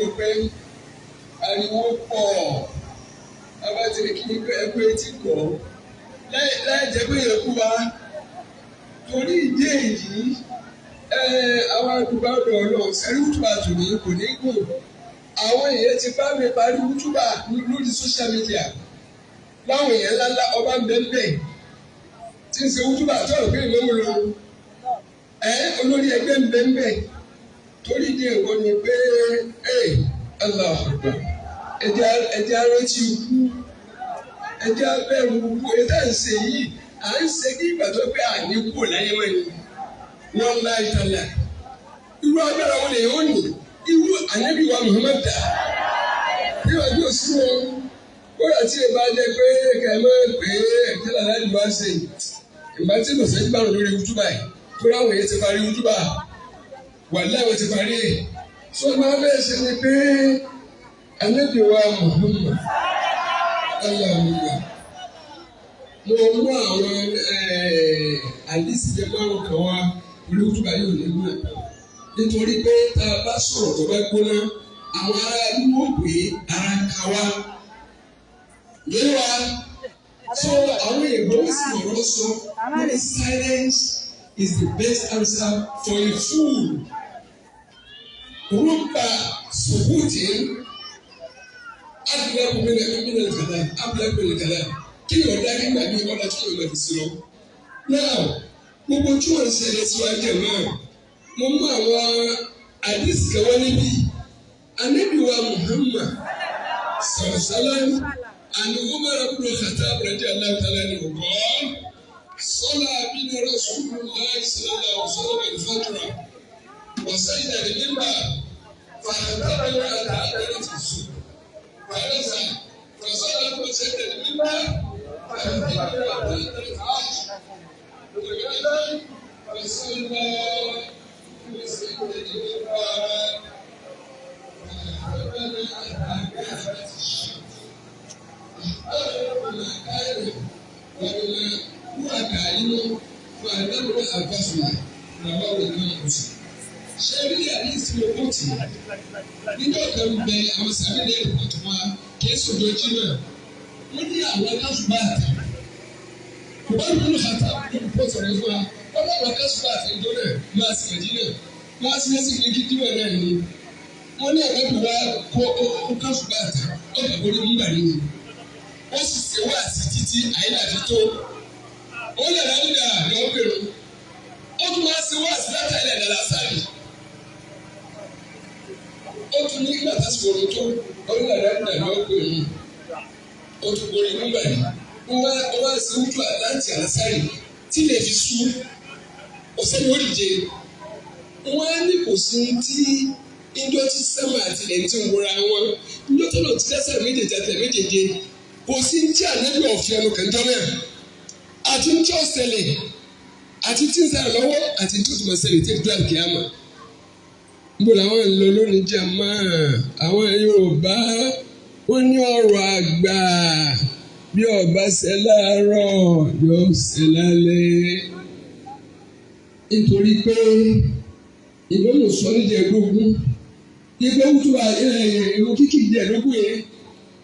gbọ́ pé ariwo pọ̀ abátìrì kí ni pé ẹgbẹ́ etí gbọ́ láì jẹ́ pé yẹn kú wa torí ìdí èyí àwọn àdúgbò ọ̀dọ̀ ọlọ́run sẹ́rí wútúbà tòní kò ní gùn. Àwọn èèyàn ti bá mi parí wútúbà lórí social media láwọn èèyàn ńláńlá ọba ń bẹ́ẹ̀ tí ń ṣe wútúbà tó rò pé ìmọ̀wò lọ olórí ẹgbẹ́ ń bẹ́ẹ̀ torí ìdí èkó ni pé Allahu Akbar ẹjẹ́ arántí ikú ẹjẹ́ abẹ́rù ikú ẹjẹ́ à ń ṣe yìí à ń ṣe kí ìgbà tó pé àní kú láyé mọ́ ni wọ́n lá ìtàlẹ̀ irú agbára wọn lè yóò ní irú ànábì wa Muhammad dà bí wàá bí òsì wọn kódà tí ẹ bá jẹ pé kẹmẹ pé ẹkẹlẹ aláàbí wá ṣe ìgbà tí mo fẹ́ gbàrún lórí wútúbà yìí tó ráwọn èyí ti parí wútúbà wà láwọn ti parí ẹ̀ sọ ma bẹ́ẹ̀ ṣe ni pé ànábì wa Muhammad aláwọ̀ mo mú àwọn àdìsílẹ̀ márùn kan wá orí wútúbà yóò ní wúlò nítorí pé tá a bá sọ̀rọ̀ tó bá gbóná àwọn ará inú ò pé ara ń ka wá lórí wa so àwọn èèbó sì ọ̀rọ̀ sọ wọ́n ní silence is the best answer for a fool. Rúbà sùkúùtì abúlé kàlá kí ni ọ̀dà nígbà ní ọ̀dà tí yóò lọ fi sí lọ. Now gbogbo tí wọ́n ń ṣẹlẹ̀ síwájú ẹ̀ náà mo mú àwọn àdìsí kan wá níbí Ànábì wa Muhammad sallam and Umar ibn Khattab radiyallahu ta'ala anhu qala salla bina Rasulullah sallallahu alaihi wasallam al-fajr wa sa'ida al-minbar fa khatabana ala adati as-subh fa nazala fa salla wa sa'ida al-minbar fa khatabana ala adati al-'asr fa salla wa sa'ida al-minbar. Níjọ́ kan bẹ àwọn sàbẹ̀dẹ̀ ìpọ̀tù wa kìí sọ̀dọ̀ ẹjí náà. Wọ́n ní àwọn akásùbà àtà. Kò bá nínú àtà ìpọ̀ sọ̀rọ̀ fún wa. Wọ́n ní àwọn akásùbà àtà ìjọ náà máa sì ẹ̀jí náà. Máa sì ẹ̀sìn ní kí díwọ̀ náà ni. Wọ́n ní ẹ̀rọ ìwà kó ó kásùbà àtà ọ̀gá orí múgbà nínú. Ó sì ṣe wá sí títí àyílà fi tó. Ó lè rà nígbà lọ́ọ́ pèrò. Ó tún wá sí wá sí látàrí ẹ̀dá lásàrì. Ó tún ní ìgbà tásìkò òun tó orílẹ̀ èdè lọ́ọ́ pèrò. Ó tún borí múgbà yìí. Ó wá sí wújú àtàntì àlásàrì tí lè fi sú. Ọ̀sẹ̀ ni ó dìje. Wọ́n á ní kò sí tí njọ́ tí sẹ́mà àti ilẹ̀ ti ń wọra wọn njọ́ tó lọ ti dẹ́sẹ̀ méjèèjì àti méjèèjì kò sí ní ànábì ọ̀fẹ́ ẹnu kẹjọ náà àti ní tí ó ṣẹlẹ̀ àti tí ń ṣẹlẹ̀ lọ́wọ́ àti tí ó tún máa ṣẹlẹ̀ tí ìdúrà kìámà. Níbo làwọn ń lọ lónìí jàmá àwọn Yorùbá wọ́n ní ọ̀rọ̀ àgbà bí ọba ṣe láàárọ̀ yóò ṣe lálẹ́ nítorí pé ìmọ̀mù sọ níjẹ̀ẹ́dógún ìgbà wútúwà ìlú kíkì ìjẹ̀ẹ́dógún yẹn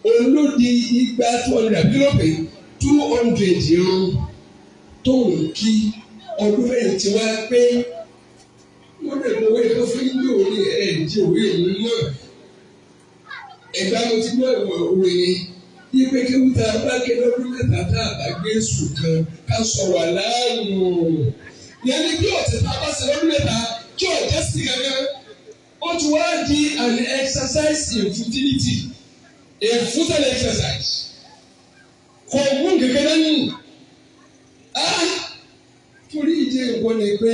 òun ló di igba 200 bílọ̀pẹ̀ 200 irun tó ń kí ọdún mẹ́rin tí wá pé wọ́n lè mọ owó ẹ̀kọ́ fún yíyó ní ẹ̀ẹ́dì òwe ìlú náà ẹ̀gbá mo ti gbọ́ òwe yẹn yí pé kí wúta bá ké lọ́dún mẹ́ta tá a bá gbé sùn kan ká sọ̀rọ̀ aláàrùn yẹn ni bí ọ̀tẹ̀ tá a bá ṣe lọ́dún mẹ́ta kí ọ̀jẹ̀ sí kankan ó ti wá di an exercise in futility, a futile exercise. Kò mú kankan dání. Torí ìdí ìwọ ni pé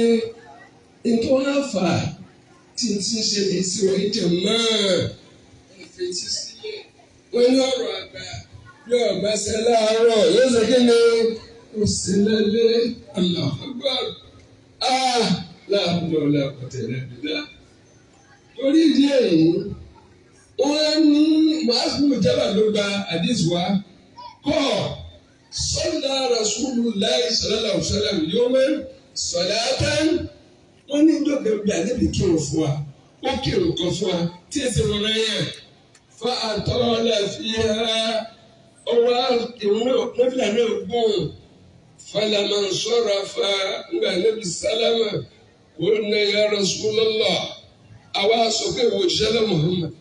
nítorí àfà tí n ti ń ṣẹlẹ̀ sí ọ ìjẹ máa ìfetí sílẹ̀. Wọ́n ní ọ̀rọ̀ àgbà bí ọ̀gbà ṣe láàárọ̀ yóò ṣe kí ni ó sì lẹ́lẹ́ Allahu Akbar. Láàbùdó làkọ̀tẹ̀lẹ̀ bìlá. Torí ìdí èyí, wọ́n ní Mu'adh Jabal ló gba àdìs wa kọ́ sọ́lá Rasulullahi sallallahu alaihi wasallam yawman salatan wọ́n ní dọ́kẹ́ bí ànábì kírun fún wa. Ó kírun kan fún wa tí èsì rọra yẹn fa àtọ́lẹ̀ fi ha ọwọ́ ìrún náfìlà náà gùn falama sọ̀rọ̀ fa ngbà níbi sálámà kò ní ya Rasulullah àwa sọ pé wò ṣẹlẹ̀ Muhammad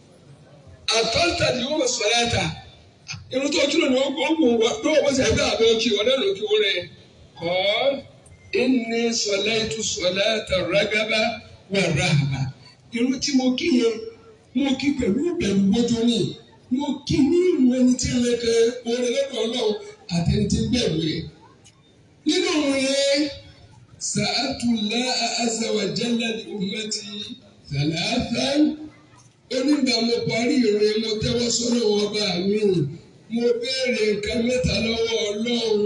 àtọ́lẹ̀ ni wọ́n sọ̀rọ̀ ẹ̀ta irun tó kírun ní ogun wa lọ́wọ́ bó ṣe ẹgbẹ́ àbẹ̀ kí wọ́n lẹ́nu kí wọ́n rẹ̀ kọ́ inni salaitu salata ragaba wa rahaba irun tí mo kí yẹn mo kí pẹ̀lú ìbẹ̀rù gbójú ni mo kí ní ìrù ẹni tí ń rẹ kan orin lọ́dọ̀ ọlọ́run àti ẹni tí ń bẹ̀rù rẹ̀. Nínú òun yẹn sa'atullah azza wa jalla li ummati thalathan onígbà mo parí ìrìn mo tẹ́wọ́ sọ́dọ̀ wọn bá mi mo béèrè nǹkan mẹ́ta lọ́wọ́ ọlọ́run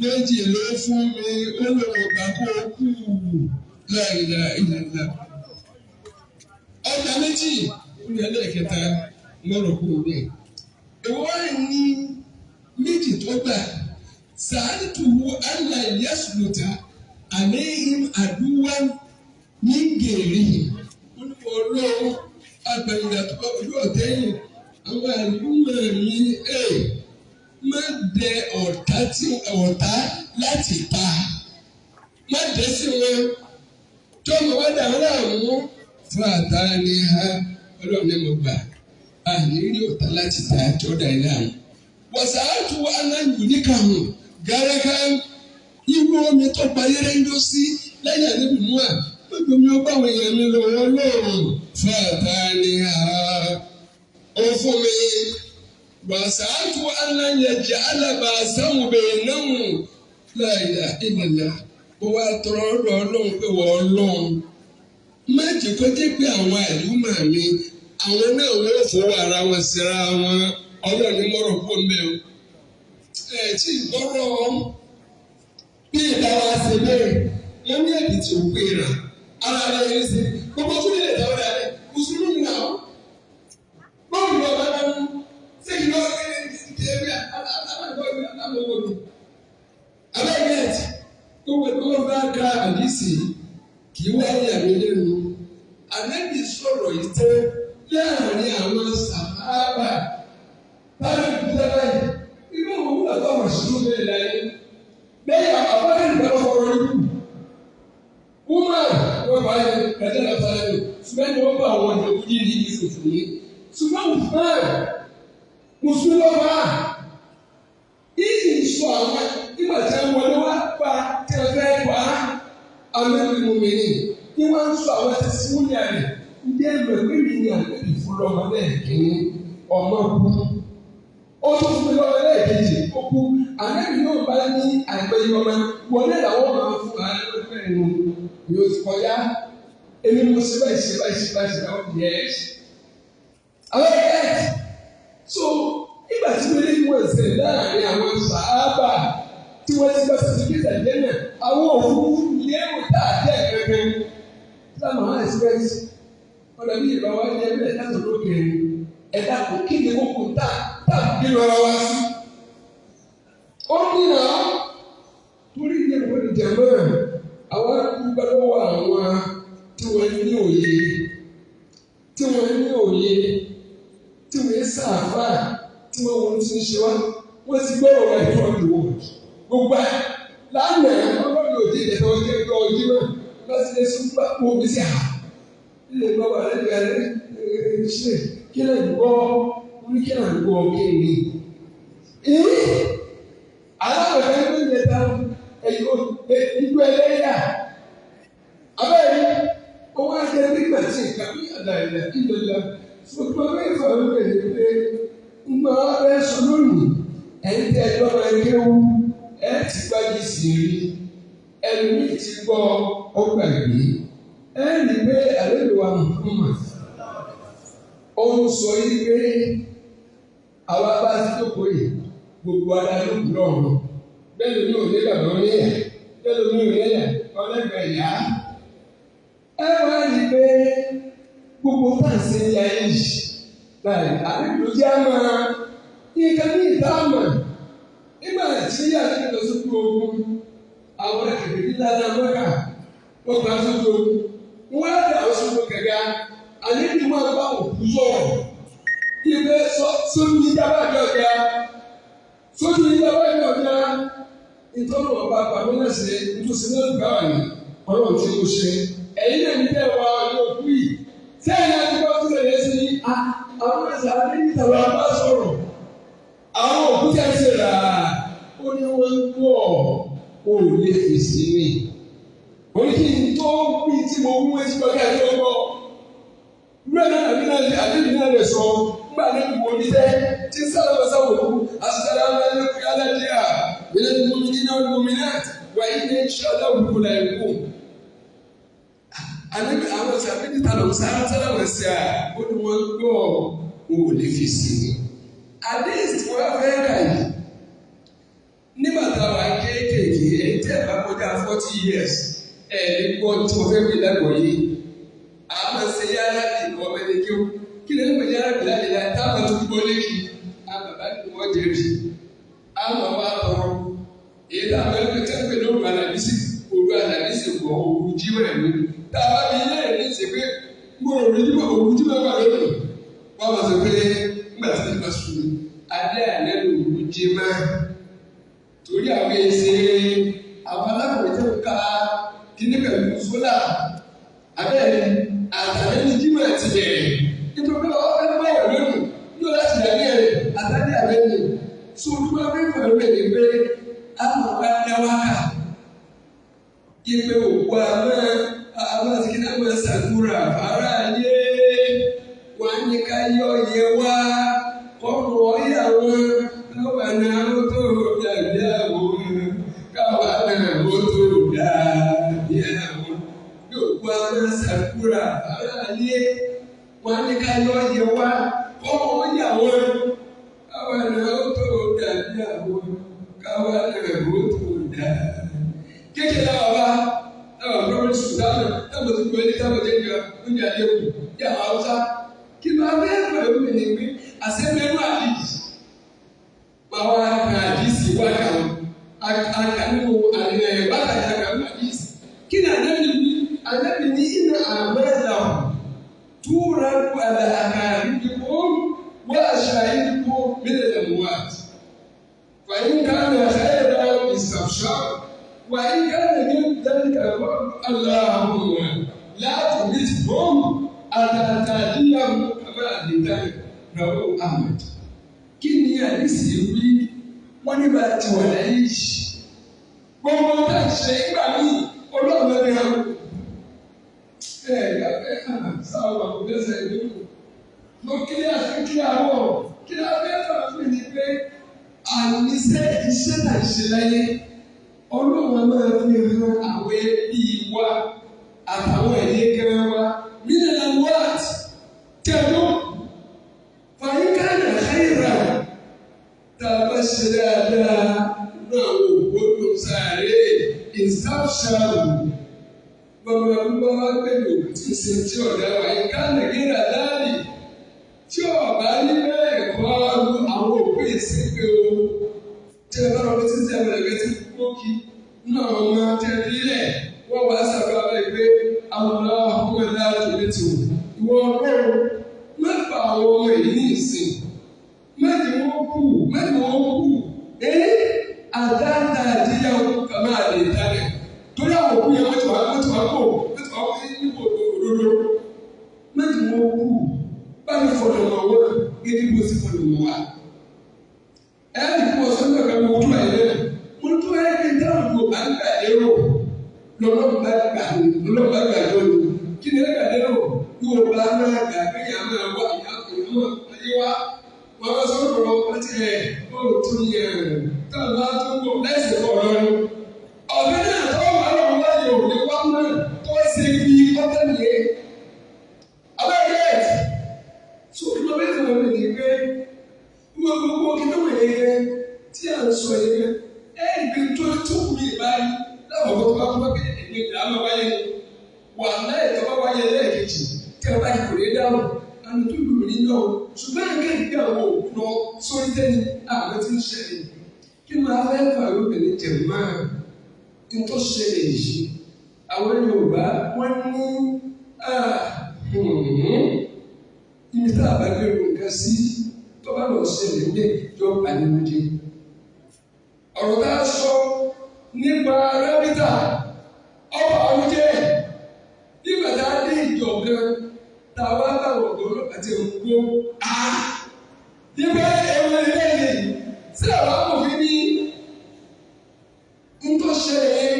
méjì ló fún mi ó lòun gbà kó kú la ilaha illallah. Ọjà méjì ní ẹlẹ́ẹ̀kẹta lọ́rọ̀ kúrò bẹ́ẹ̀. Èwo wá ní méjì tó gbà sàálùtù àlà yasùlùtà àléhìm àdúwà ní gèrè. Olùkọ́ ọlọ́run àgbàyìnà tó bá ojú ọ̀tẹ́yìn àwọn àlùmọ̀ mi ẹ̀ má dẹ ọ̀tá tí ọ̀tá láti ta má dẹ sí wọn tó mọ̀ wá dà wọ́n láàmú fún àtà ni ha ọlọ́run ní mo gbà á ní rí ọ̀tá láti ta tí ó dà yín láàmú. Wàsáàtú aláǹgù níkàhùn gàràkà irú omi tó payẹ́rẹ́ ń jó sí lẹ́yìn àníbi mú à gbogbo mi ó bá àwọn èèyàn mi lọ wọ́n lóòrùn fún àtà ni ha ó fún mi. Wàsáàtú aláǹyẹ̀jẹ̀ alábàásáwùn bẹ̀rẹ̀ náà láìla ìlàlá ó wá tọrọ ọ̀dọ̀ ọlọ́run pé wọ́n ọlọ́run má jẹ́ kó jẹ́ pé àwọn àlùmọ̀ mi àwọn náà wọ́n fọwọ́ ara wọn síra wọn ọlọ́run ní mọ́rọ̀ kó mẹ́ o. Ẹ tí gbọ́rọ̀ bí ìta wa ṣe bẹ́ẹ̀ wọ́n ní ẹ̀bì tí ó gbé rà ara rẹ̀ yẹn ṣe gbogbo tún lè dáwọ́ rẹ̀ rẹ̀ mùsùlùmí náà bọ́ọ̀lù lọ bá bá mú ṣé kí lọ́ọ́ ṣe é bí abẹ́gẹ́tì gbogbo ẹgbẹ́ bá ka àdìsí kì í wáyé àmì lẹ́nu. Ànábì sọ̀rọ̀ yìí tẹ́ láàrin àwọn sàhábà báyìí kúta báyìí inú òun wúlò tó àwọn ṣùgbọ́n bẹ́ẹ̀ láyé. Bẹ́ẹ̀ àbábẹ́ ìgbà fọ̀rọ̀ ikú. Wúmà wọ́n bá yẹ kàdé lọ́tà lẹ́nu ṣùgbọ́n ní wọ́n bá àwọn ìdòkú yìí ní ìṣòfò yìí. Ṣùgbọ́n Usman Mùsùlùmí ọba yìí sọ àwọn nígbà tí wọ́n wọlé wá pa tí wọ́n fẹ́ pa amẹ́rin mọ̀mìnì ní wọ́n ń sọ àwọn ti símúlẹ̀ rẹ̀ ndé ẹ̀rọ ìwé ní àlẹ́bí fún lọ́mọ lẹ́ẹ̀kínní ọmọ kú. Ó tún fún mi lọ́mọ lẹ́ẹ̀kejì ó kú. Àlẹ́bí yóò bá ní àìpẹ́yẹ ọmọ wọlé làwọn máa fún àlẹ́bí nù ní o ti kọjá. Èmi mo ṣe báyìí ṣe báyìí ṣe báyìí ṣe báyìí yẹ́s. Àwọn ẹ̀ẹ́d so nígbà tí wọ́n lé wọ́n ṣe láàrin àwọn sàábà tí wọ́n ti gba sàtífíkẹ́tì àjẹ́nà àwọn òfurufú lérò tá a jẹ́ gẹ́gẹ́ sábà máa ẹ̀sìpẹ́sì ọ̀nà bí ìbá wa jẹ́ bẹ́ẹ̀ láti lókè ẹ̀dá kò kí ni kókò tá tá a bí lọ́ra wá sí. Ó nínà torí ní ìwé ìjẹ̀mọ́ àwọn dúpẹ́ lọ́wọ́ àwọn tí wọ́n ní òye tí wọ́n ní òye tí wọ́n sàfà tí wọ́n wọ́n ti ń ṣe wá wọ́n ti gbọ́rọ̀ wá ìfọ́n ìwò gbogbo ẹ lánàá ọlọ́run òjì ìdẹ̀tẹ̀ wọn jẹ́ pé ọjọ́ náà láti lè sún bá wọ́n bí sí à ilé bàbá rẹ̀ rẹ̀ ṣe kí lè gbọ́ orí kí lè gbọ́ kí ni. Aláwọ̀ kan ló ń yẹ ta igbó ẹlẹ́yà abẹ́rẹ́ owó ajẹ́ nígbà tí nǹkan bí àdàlẹ̀ ìlọ̀lá fún ọgbẹ́ ìfọ̀rọ̀ rẹ̀ pé ń gbọ́ abẹ́ sọ lónìí ẹ̀ ń tẹ́ ẹjọ́ máa kéwú ẹ ti gbájú sí rí ẹlòmíì ti gbọ́ ó gbàgbé ẹ rí pé àlejò wa Muhammad ó ń sọ yìí pé àwa bá ti jókòó yìí gbogbo ara ló kù lọ́rùn bẹ́ẹ̀ lómi ò ní bàbá oníyà bẹ́ẹ̀ lómi ò níyà ọlẹ́gbẹ̀ẹ́ ìyá ẹ wá rí pé gbogbo táǹsì ní ayé yìí láì àlejò jẹ́ àmọ́ nǹkan ní ìta àmọ́ nígbà tí àlejò lọ sójú ogun àwọn akẹ́kẹ̀ẹ́ ní ládàá mọ́kà wọ́n gba sójú ogun wọ́n á dà ó sójú kẹ̀kẹ́ Àlejò máa bá òkú sọ̀rọ̀. Ibẹ̀ sójú yíyá bá mi ọ̀gá. Sójú yíyá bá mi ọ̀gá. Ìtọ́nù ọba àpamọ́ náà ṣe nítòsí náà gbà wà ní ọlọ́run tí ó ṣe. Ẹ̀yin náà ní bẹ́ẹ̀ wá ọyọ́ òkú yìí. Sẹ́yìn náà ti gbọ́ tó ṣẹlẹ̀ sí i. Àwọn ẹ̀sà àlejò tàbí àbá sọ̀rọ̀. Àwọn òkú tí a ṣe rà ó ní wọ́n ń gbọ́ ò lè fèsì ni. Orí kí n tó wí tí mo wú etí kọjá tó gbọ́. Rẹ́nà àbí náà lè sọ nígbà náà wò ní tẹ́ tí sálábà sáwò kú àṣìṣàlá aláàlẹ́kùn mílẹ̀ ní mọ́mí nínú ọdún mọ́mí náà wà ní ṣọlá òkú là ń kú. Ànábi àwọn sàbí níta lọ sára sálábà sí à ó ní wọ́n gbọ́ ò lè fèsì ni. Àdéhìí tí wọ́n fẹ́ kà yìí nígbà táwa kéékèèké èyí tẹ́ ẹ̀ bá kọjá 40 years ẹ̀ ní gbọ́ tí mo fẹ́ wí lẹ́kọ̀ọ́ yìí. Àmọ́ ṣe yára bí ìkọ́ mẹ́lẹ́ kí ó kí lè pè yára bí láyé láyé táwọn tó gbọ́ lékì àbàbá ni wọ́n jẹ́rìí. Àmọ́ wa tọrọ èyí táwọn ẹgbẹ́ tẹ́ ń pè lóru àlàmísì òru àlàmísì kọ̀ òru jímọ̀ ẹ̀mí. Táwa bí ilé ẹ̀ ní ṣe pé mo òru jímọ̀ òru jímọ̀ wà lónìí. Wọ́n máa sọ pé nígbà tí wọ́n bá sùn alẹ́ àlẹ́ lòru jímọ̀ torí àwọn èsè àwọn alákòwé tó ń ka kíní pẹ̀lú sólà abẹ́rẹ́ àtàlẹ́ ní jímọ̀ ti bẹ̀rẹ̀ nítorí pé wọ́n fẹ́ báyọ̀ lónìí yóò láti dàbí ẹ̀rẹ̀ àtàlẹ́ àbẹ́rẹ́ so olúwa fẹ́ fẹ́ bẹ̀rẹ̀ pé àwọn ọba dá wákà ìpè òkú àmọ́ àwọn àti kíní àwọn ṣàkúrà fara yé wọ́n ní ká yọ yẹ wá kọ́rọ̀ ọ̀yà wọn káwa náà ó tó dàbí àwọn káwa náà ó tó dàbí àwọn yóò kó àwọn ṣàkúrà fara yé wọ́n ní ká yọ yẹ wá kọ́rọ̀ ọ̀yà wọn káwa náà ó tó dàbí àwọn káwa náà ó tó dàbí. Kékeré náà wà táwọn primary school táwọn táwọn tó gbé ní táwọn jẹ́ nígbà oúnjẹ àlékún ní àwọn Haúsá kí ló abẹ́ pẹ̀lú mi ní pé àṣẹ́mẹ́rú àdìsí báwa kan àdìsí wá kàn àkànú àlẹ́ bàtà àkànú àdìsí kí ni ànábì ní ànábì ní iná àmàlà túra àlà àkàrídìkò wá àṣàyídìkò mílẹ̀ lẹ́mùwàt fàyín kánà xayẹ̀dá ìsàbṣà wàyín kánà ní dálíkà aláhùn látùmítìhùn àtàtàdíyàwó kàmá àdìtàn ràwọ Ahmed. Kí ni àdìsí wí? Wọ́n ní bá ti wà láyé yìí. Gbogbo tá a ṣe nígbà míì ọlọ́run ló ní àwọn. Ẹ ẹ sáwọn àwọn ọ̀dẹ́sẹ̀ ìlú. Mo kílí àti kílí àwọ̀ kí ni a fẹ́ fà fún mi pé àníṣe iṣẹ́ tà ń ṣe láyé. Ọlọ́run a máa fi hàn àwọn ẹbí wa àtàwọn ẹ̀yẹ gan wa. Mílíọ̀nù what? Tẹ̀lú. Fàyíkànnà xayira. Tá a bá ṣe dáadáa náà wò gbódò sáré ìsáfṣàrù. Bàbá bàbá wa gbẹ̀mí òkú tí ń ṣe tí ọ̀dà fàyíkànnà gíra láàyè. Tí ọ̀bá ní bẹ́ẹ̀ kọ́ lu àwọn òkú ìsìnkú o. Tí ẹ bá lọ bí títí ẹ bẹ̀rẹ̀ tí kò kí náà ọmọ tẹ bílẹ̀ wọ́n wá sábà báyìí pé àwọn ọmọ ẹ̀dá tó létí o. Ìwọ ọlọ́run má pa àwọn ọmọ èyí ní ìsìn. Má jẹ́ wọ́n kú, má jẹ́ wọ́n kú. Ẹ́ àdáńdá àdíyàwó kà máa lè dálẹ̀. Torí àwọn òkú yẹn wọ́n ti wá wọ́n ti wá kó wọ́n ti wá kó nípò òdodo. Má jẹ́ wọ́n kú. Bá mi fọ̀nà mọ̀ wọ́n gẹ́gẹ́ bí o sì fọ̀nà mọ̀ wá. Ẹ ní kí wọ́n sọ nígbà kan mo tún àyè lẹ́nu. Mo tún ẹ kí n dáhùn kó bá ń gbà lérò. Lọ́lọ́ bá gbà lọ́lọ́ bá gbà lónìí. Kí ni ẹ gbà lérò? Yóò bá máa gbà pé ìyá máa wá ìyá máa yé wá. Wọ́n bá sọ̀rọ̀ lọ wọ́n ti ẹ̀ ó tún yẹ táwọn bá tún bọ̀ láìsí ẹ̀kọ́ lọ́rùn. Ọ̀bẹ náà tọ́ wà lọ́wọ́ láyé òní wá náà tó ṣe fi ọ́tẹ́ nìyẹn. Abẹ́rẹ́ so kí ló bẹ́ẹ̀ fún mi ní pé gbogbo kí ló wẹ̀ yẹn tí à ń sọ yẹn ẹ̀ gbé tó tó kù mí báyìí láwọn ọkọ̀ tó bá kú pé èmi ìlà máa wáyé ni wà láyé tó bá wáyé lẹ́ẹ̀kejì tí a bá yẹ kò ní dáhùn àmì tó lù mí náà ṣùgbọ́n ẹ̀ka ìgbé àwọn òkú lọ sórí tẹ́ni àwọn tí ń ṣẹlẹ̀ kí ló máa fẹ́ fà lóbìnrin jẹ̀ máa ń tó ṣẹlẹ̀ yìí àwọn Yorùbá wọ́n ní Ibi tá a bá gbé nǹkan sí tó bá lọ ṣẹlẹ̀ ní yọ àníwájú. Ọ̀rọ̀ tá a sọ nípa rẹ́bítà ọba àwùjẹ nígbà tá a dé ìjọ kan tá a wá báwọn ọ̀dọ́ ọlọ́pàá ti ń gbó a. Nígbà ẹ̀wọ̀n ilé yìí sí àwọn amòfin ní ntọ́ ṣẹlẹ̀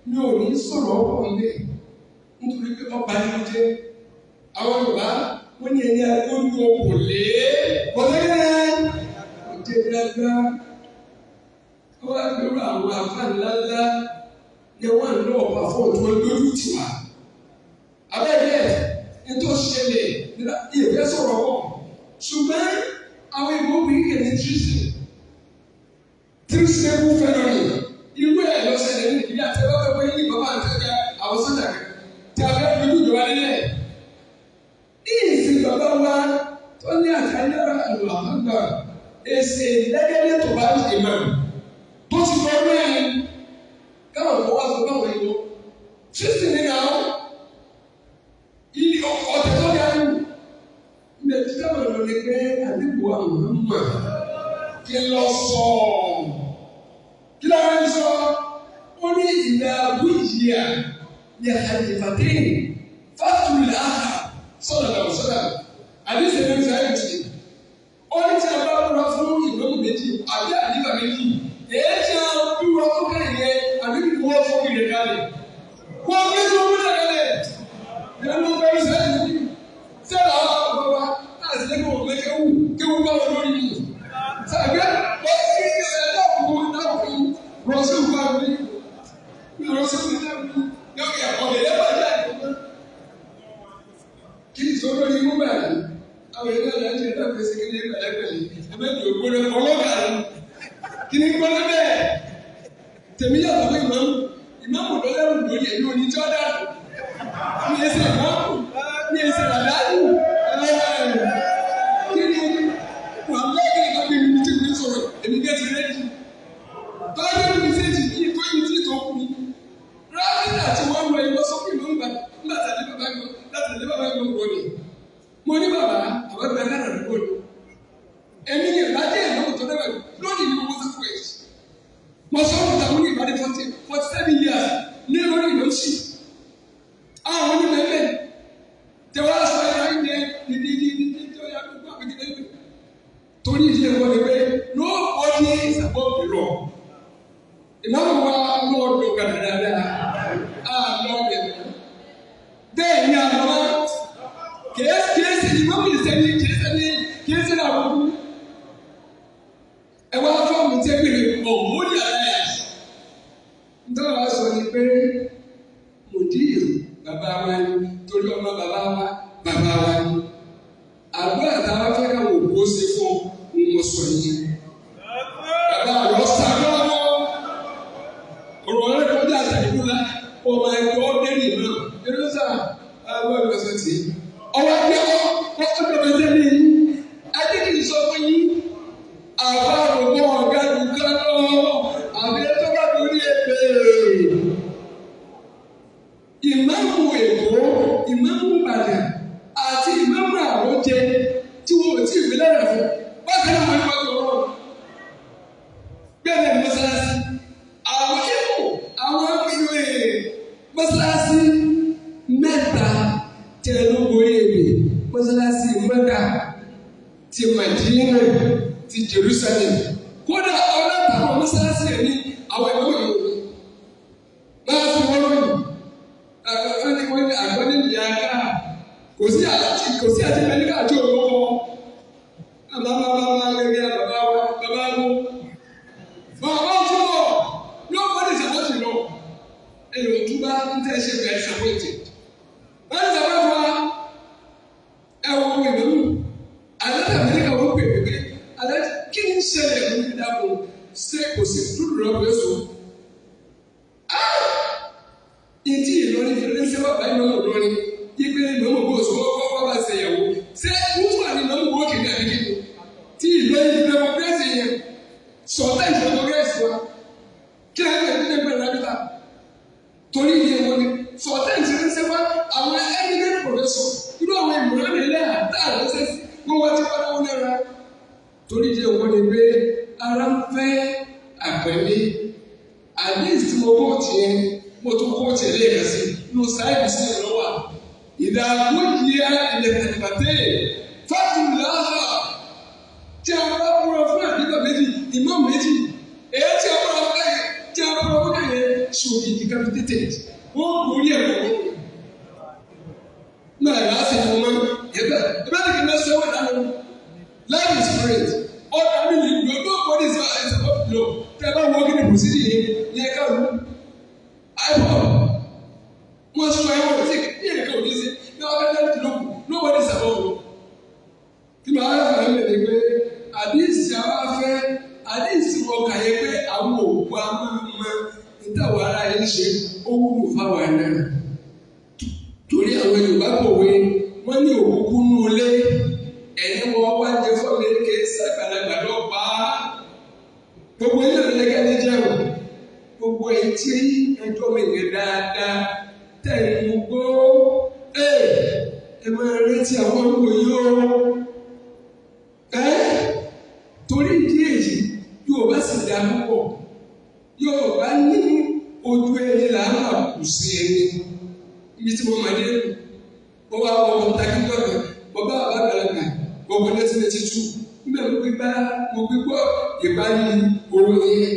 mi ò ní sọ̀rọ̀ ọ̀pọ̀ nílé nítorí pé ọba àníwájú. Àwọn Yorùbá wọ́n ní ẹni agbóni ọkọ̀ lé ọ̀lẹ́rẹ́ ọ̀jẹ̀ dáadáa wọ́n á gbèrú àwọn àfa ńláńlá ní wọ́n ń lọ ọ̀pá fún ọ̀tún lójú tiwa. Abẹ́rẹ́ nítorí ṣẹlẹ̀ nígbà ìyẹ̀fẹ́ sọ̀rọ̀ wọ̀ ṣùgbọ́n àwọn ìbò wíìkì ní tírísì tírísìlẹ́kù fẹ́lọ́nì irú ẹ̀ lọ́sẹ̀lẹ̀ ní Nàìjíríà tẹ́ bá fẹ́ wọ́n yí bàbá àti ẹ̀ka àwọn sọ́jà kan tí a fẹ́ lójú ìjọba nílẹ̀. Ìsìn bàbá wa tó ní àtàlẹ́rà àlùhàgbà èsì lẹ́gẹ́dẹ́ tó bá ń ìmọ̀ tó ti lọ mẹ́rin káwọn kọ́ wá sọ báwọn yìí lọ. Sísìn ní àwọn ilé ọ̀tẹ̀ tó ga ní ilẹ̀ tí táwọn lọ ní pé àdìgbò àwọn mọ̀ kí lọ sọ kí lọ́wọ́ ń sọ ó ní ìlà wíyà ní àlìfàtẹ́yìn fásitì àhà sọ̀rọ̀ lọ́wọ́ sọ̀rọ̀ àdìsẹ́ ní sọ ayé tì ó ní tí a bá wúra fún ìgbóhùn méjì àbí àdìgbà méjì èyí tí a wúra fún kẹ́yìn yẹn àbí kí wọ́n fún ìrẹ̀ kalẹ̀ wọ́n gbé tó wúlẹ̀ kalẹ̀ ìlànà bẹ́ẹ̀ sọ ayé tì sẹ́lá àwọn bàbá láti lẹ́kọ̀ọ́ wọ́n gbé kéwù kéwù bá wọn lórí mi sàgbẹ́ wọ́n ti ní ẹ̀ dákun dákun rọ̀ṣù bá mi rọ̀ṣù bá mi yọ̀kẹ̀ ọ̀gẹ̀dẹ̀ bàjẹ́ àìkú kí ìṣòro ní mú báyìí àwọn èèyàn náà ń ṣe dábìí sí kí ní pẹ̀lẹ́pẹ̀lẹ́ ẹgbẹ́ mi ò gbóná ọlọ́kà ni kí ní gbóná bẹ́ẹ̀ tèmi yàtọ̀ fún ìmáàmù ìmáàmù lọ́lẹ́rù lórí èmi ò ní tí ó dànù mi ẹsẹ̀ ìmáàmù mi ẹsẹ̀ àdáyù kí ni wà lẹ́yìn ká bí mi tí mi sọ̀rọ̀ èmi gẹ́ ti rẹ́dì tọ́jú mi séjì kí tó ibi tí tó kú mi rábìnà tí wọ́n lọ ìwọ sókè ló ń gbà nígbà tàbí bàbá mi láti lè bàbá mi wò ni mo ní bàbá àwọn ẹgbẹ́ náà rẹ̀ wò ni èmi ní ìbádé ìlú tó dẹ́gbẹ̀ lónìí ní mo sọ fún ẹ̀ mo sọ fún tàwọn ní ìbádé 47 years ní lórí ìlú sí àwọn onímọ̀ẹ́mẹ́ tẹ wá sọ ẹ̀ ayé ní ní ní ní ní tó yà gbogbo àbíkí lẹ́gbẹ̀ẹ́ torí ìdí ẹ̀kọ́ ni pé nobody is above the law ìmáàmù wa lọ́ọ̀dọ̀ gàdá dáadáa á lọ́ọ̀dẹ̀ bẹ́ẹ̀ ni àwọn kìí ìmáàmù ìsẹ́ni kìí sẹ́ni kìí sẹ́ni àbúrú ẹ wá fọ́ọ̀mù tí ẹ gbèrè ọ̀hún alliance nítorí wàá sọ ni pé mòdìrì bàbá wa ni torí ọmọ bàbá wa bàbá wa ni àdúrà táwa fẹ́ káwọn òkú ṣe fún un sọ yìí bàbá rẹ̀ ṣàdúrà ọ̀rọ̀ rẹ̀ kọjá àtàkùn la ọmọ ẹgbẹ́ ọ̀dẹ́rì náà ẹ̀rọ sà àwọn ẹgbẹ́ sọ tì í ọwọ́ ẹgbẹ́ ọ̀dọ́ bẹ́ẹ̀ ní ẹjẹ́ kì í sọ fún yín àbá àrògbọ́ ọ̀gá nìkan lọ àbí ẹjọ́ bá lórí ẹgbẹ́ ìmáàmù Èkó ìmáàmù Ìbàdàn àti ìmáàmù Àròjẹ tí wọn ò tí ì gbé lára fún bákan náà wọn ni wọn tó rọrùn bẹ́ẹ̀ ni mọ́sálásí àwọn ìfò àwọn ìwé mọ́sálásí mẹ́ta tẹ ló borí èdè mọ́sálásí Mẹ́kà ti Màdínà ti Jerusalem kódà ọlọ́pàá mọ́sálásí rẹ̀ ní àwọn ìwé ìwé máa fi wọ́n lóyún àgbọ̀n ní ìyá ká kò sí àti kò sí àti mẹ́ríkà àti òwò bàbá bàbá gẹ́gẹ́ bàbá wa bàbá wo bàbá túbọ̀ nobody is about to know ẹnì òtúbá ń tẹ́ ṣe bẹ̀rẹ̀ disappointed wọ́n ti sàbẹ̀ fún wa ẹ wọ ọmọ ìlú àlẹ́ amẹ́ríkà wọ́n pè mí pé àlẹ́ kí ni ń ṣẹlẹ̀ ní ìdàpọ̀ ṣé kò sí dúdú lọ́wọ́ pé so ìdí Ìlọrin fi ránṣẹ́ bàbá ìmọ̀ Ìlọrin yípe ìmọ̀ ògbó oṣù wọ́n kọ́ bá ṣe ìyàwó ṣé lágbára. Torí díẹ̀ wọ́n ní pé ara ń fẹ́ àpẹẹrẹ. At least mo kó tiẹ̀, mo tún kó tiẹ̀ lẹ́ẹ̀kan sí inú sáìdì sí ìlọ́wà. Ìdààmú yíya ilẹ̀ tẹ̀lifàtẹ́ fàtúláhà tí a bá búra fún àdìgbà méjì, ìmọ̀ méjì, èyí tí a búra fún kẹ́yẹ, tí a búra fún kẹ́yẹ, should be decapitated. Wọ́n borí ẹ̀kọ́ wọn. Náà yà á sì fún wọn, ẹ̀bẹ̀ ẹ̀bẹ̀ ní kí n bá sọ wẹ̀ lánàá. Life is great. Ọ̀dà mi lè lò nobody is above the law. Tẹ́ ẹ bá wọ kí ni procedure yẹn ní ẹ̀ka òru. iPhone wọ́n sọ ẹ̀wọ̀n tí ní ẹ̀ka òní sí ní ọ̀gá náà ti lókun nobody is above the law. Tí màá fà á mẹ́rin pé àdínsì àwọn afẹ́ àdínsì wọn kà yẹ pé àwọn òkú amáhùnmá nítawọ̀ ara yẹn ṣe ó wúlò fáwọn ẹ̀ náà. Torí àwọn Yorùbá pòwe wọ́n ní òkú nú ilé ẹ̀yìn wọn wá jẹ fọ́ọ̀mù èké sàgbàlagbà lọ pa á. Gbogbo ilé ìlú lẹ́gẹ́ ní jẹun. Gbogbo ẹ̀ tí ẹjọ́ mi yẹn dáadáa tẹ̀ ń gbó ẹ máa retí àwọn ọmọ yìí o. Torí ìdí èyí Yorùbá sì dá púpọ̀. Yorùbá ní ojú ẹni là á máa kù sí ẹni. Ibi tí mo mọ̀ dé mo wá wọ ọmọ takí gbọ̀ngàn mo bá bàbá àgbàlagbà gbogbo 1982 nígbà mo gbé bá mo gbé gbọ́ ìparí orin yẹn.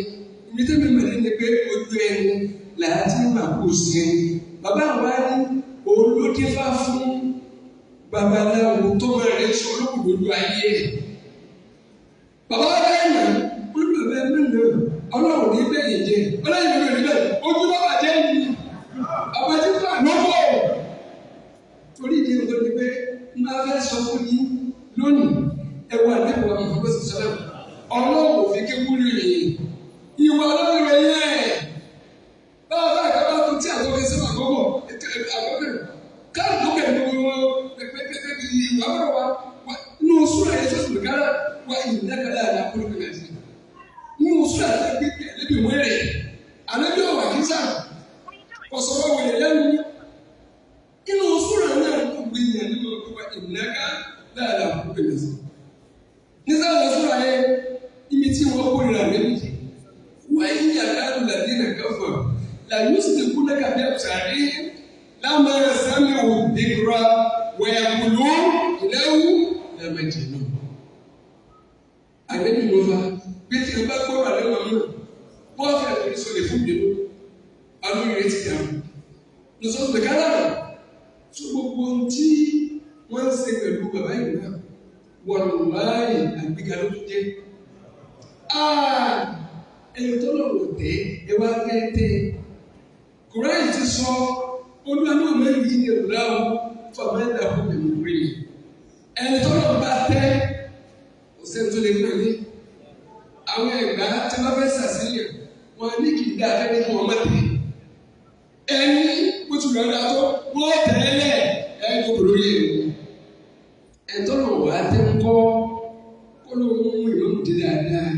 Ibi tí mo mọ̀ dé ni pé ojú ẹni là á ti máa kù sí ẹni. Bàbá wa ní òun ló dífá fún babaláwo tó máa rẹ̀ sọ olókùn lójú ayé ẹ̀. Bàbá wa dá ìmọ̀ olùbẹ̀ mẹ́rin ọlọ́run ní bẹ́ẹ̀ yẹn jẹ́ ọlọ́run ní bẹ́ẹ̀ ojú bàbá jẹ́ yìí àbájá fún àlọ́kọ̀. Torí ìdí nǹkan ni pé n máa fẹ́ sọ fún yín lónìí ẹwà nípa Muhammad sọlá ọlọ́run ò fi kéwú rè é ìwà ọlọ́run rẹ̀ yẹ báwa bá ìkápá tó tí àtọ́kẹ́ sínú àkọ́kọ́ àkọ́kọ́ káàdì tó kẹ̀ gbogbo pẹ́pẹ́pẹ́ ìwà ọ̀rọ̀ wa nínú sùúrù ayé sọ́sùn kára wa ìnákàlà àlàkùnrin kan àti nínú sùúrù àti gbẹgbẹ lẹbi wẹrẹ ànábì ọwà kìsà kọsọrọ wẹrẹ lẹ́nu inú sùúrù náà kò gbé yẹn nínú wa ìnákàlà àlàkùnrin kan àti nísà lọ sùúrù ayé ibi tí wọn kórìíra lẹbi wọ́n yí àkàrà làdí nà kẹfà làyú sì ti kú lẹ́kà bí àbùsàrí lámà sàmì òdìkúra wẹ̀yàkùlù ìnáwó làmàjẹ̀nù. Àgbẹ̀bí ló fa bí tí o bá gbọ́rọ̀ àlẹ́ wọn mú wọ́n fẹ́ torí sọlẹ̀ fún mi alóyún rẹ̀ ti dàrú. Lọ́sọ̀tún lè kára rẹ̀ tó gbogbo ohun tí wọ́n ń ṣe pẹ̀lú bàbá yìí náà wọ́n láàyè àgbéga ló tún jẹ́. Ẹni tó lọ wò tẹ́ ẹ wá fẹ́ tẹ́. Kùráì ti sọ olúwa náà mẹ́rin yìí ní ìlú fọmẹ́ńdà fún mi mú rí mi. Ẹni tó lọ bá tẹ́ kò sẹ́ni tó lè pè mí. Àwọn ẹ̀gbá tí wọ́n fẹ́ sàṣeyàn wọn ní kì í dá afẹ́ ní kí wọ́n má tẹ̀. Ẹni bó ti rẹ̀ ọ́ tó wọ́n tẹ̀lé ẹ̀ kó lórí ẹ̀. Ẹ̀tọ́ lọ wà á tẹ́ ń kọ́ kó ló ń mú ìmọ̀mù dé dáadáa.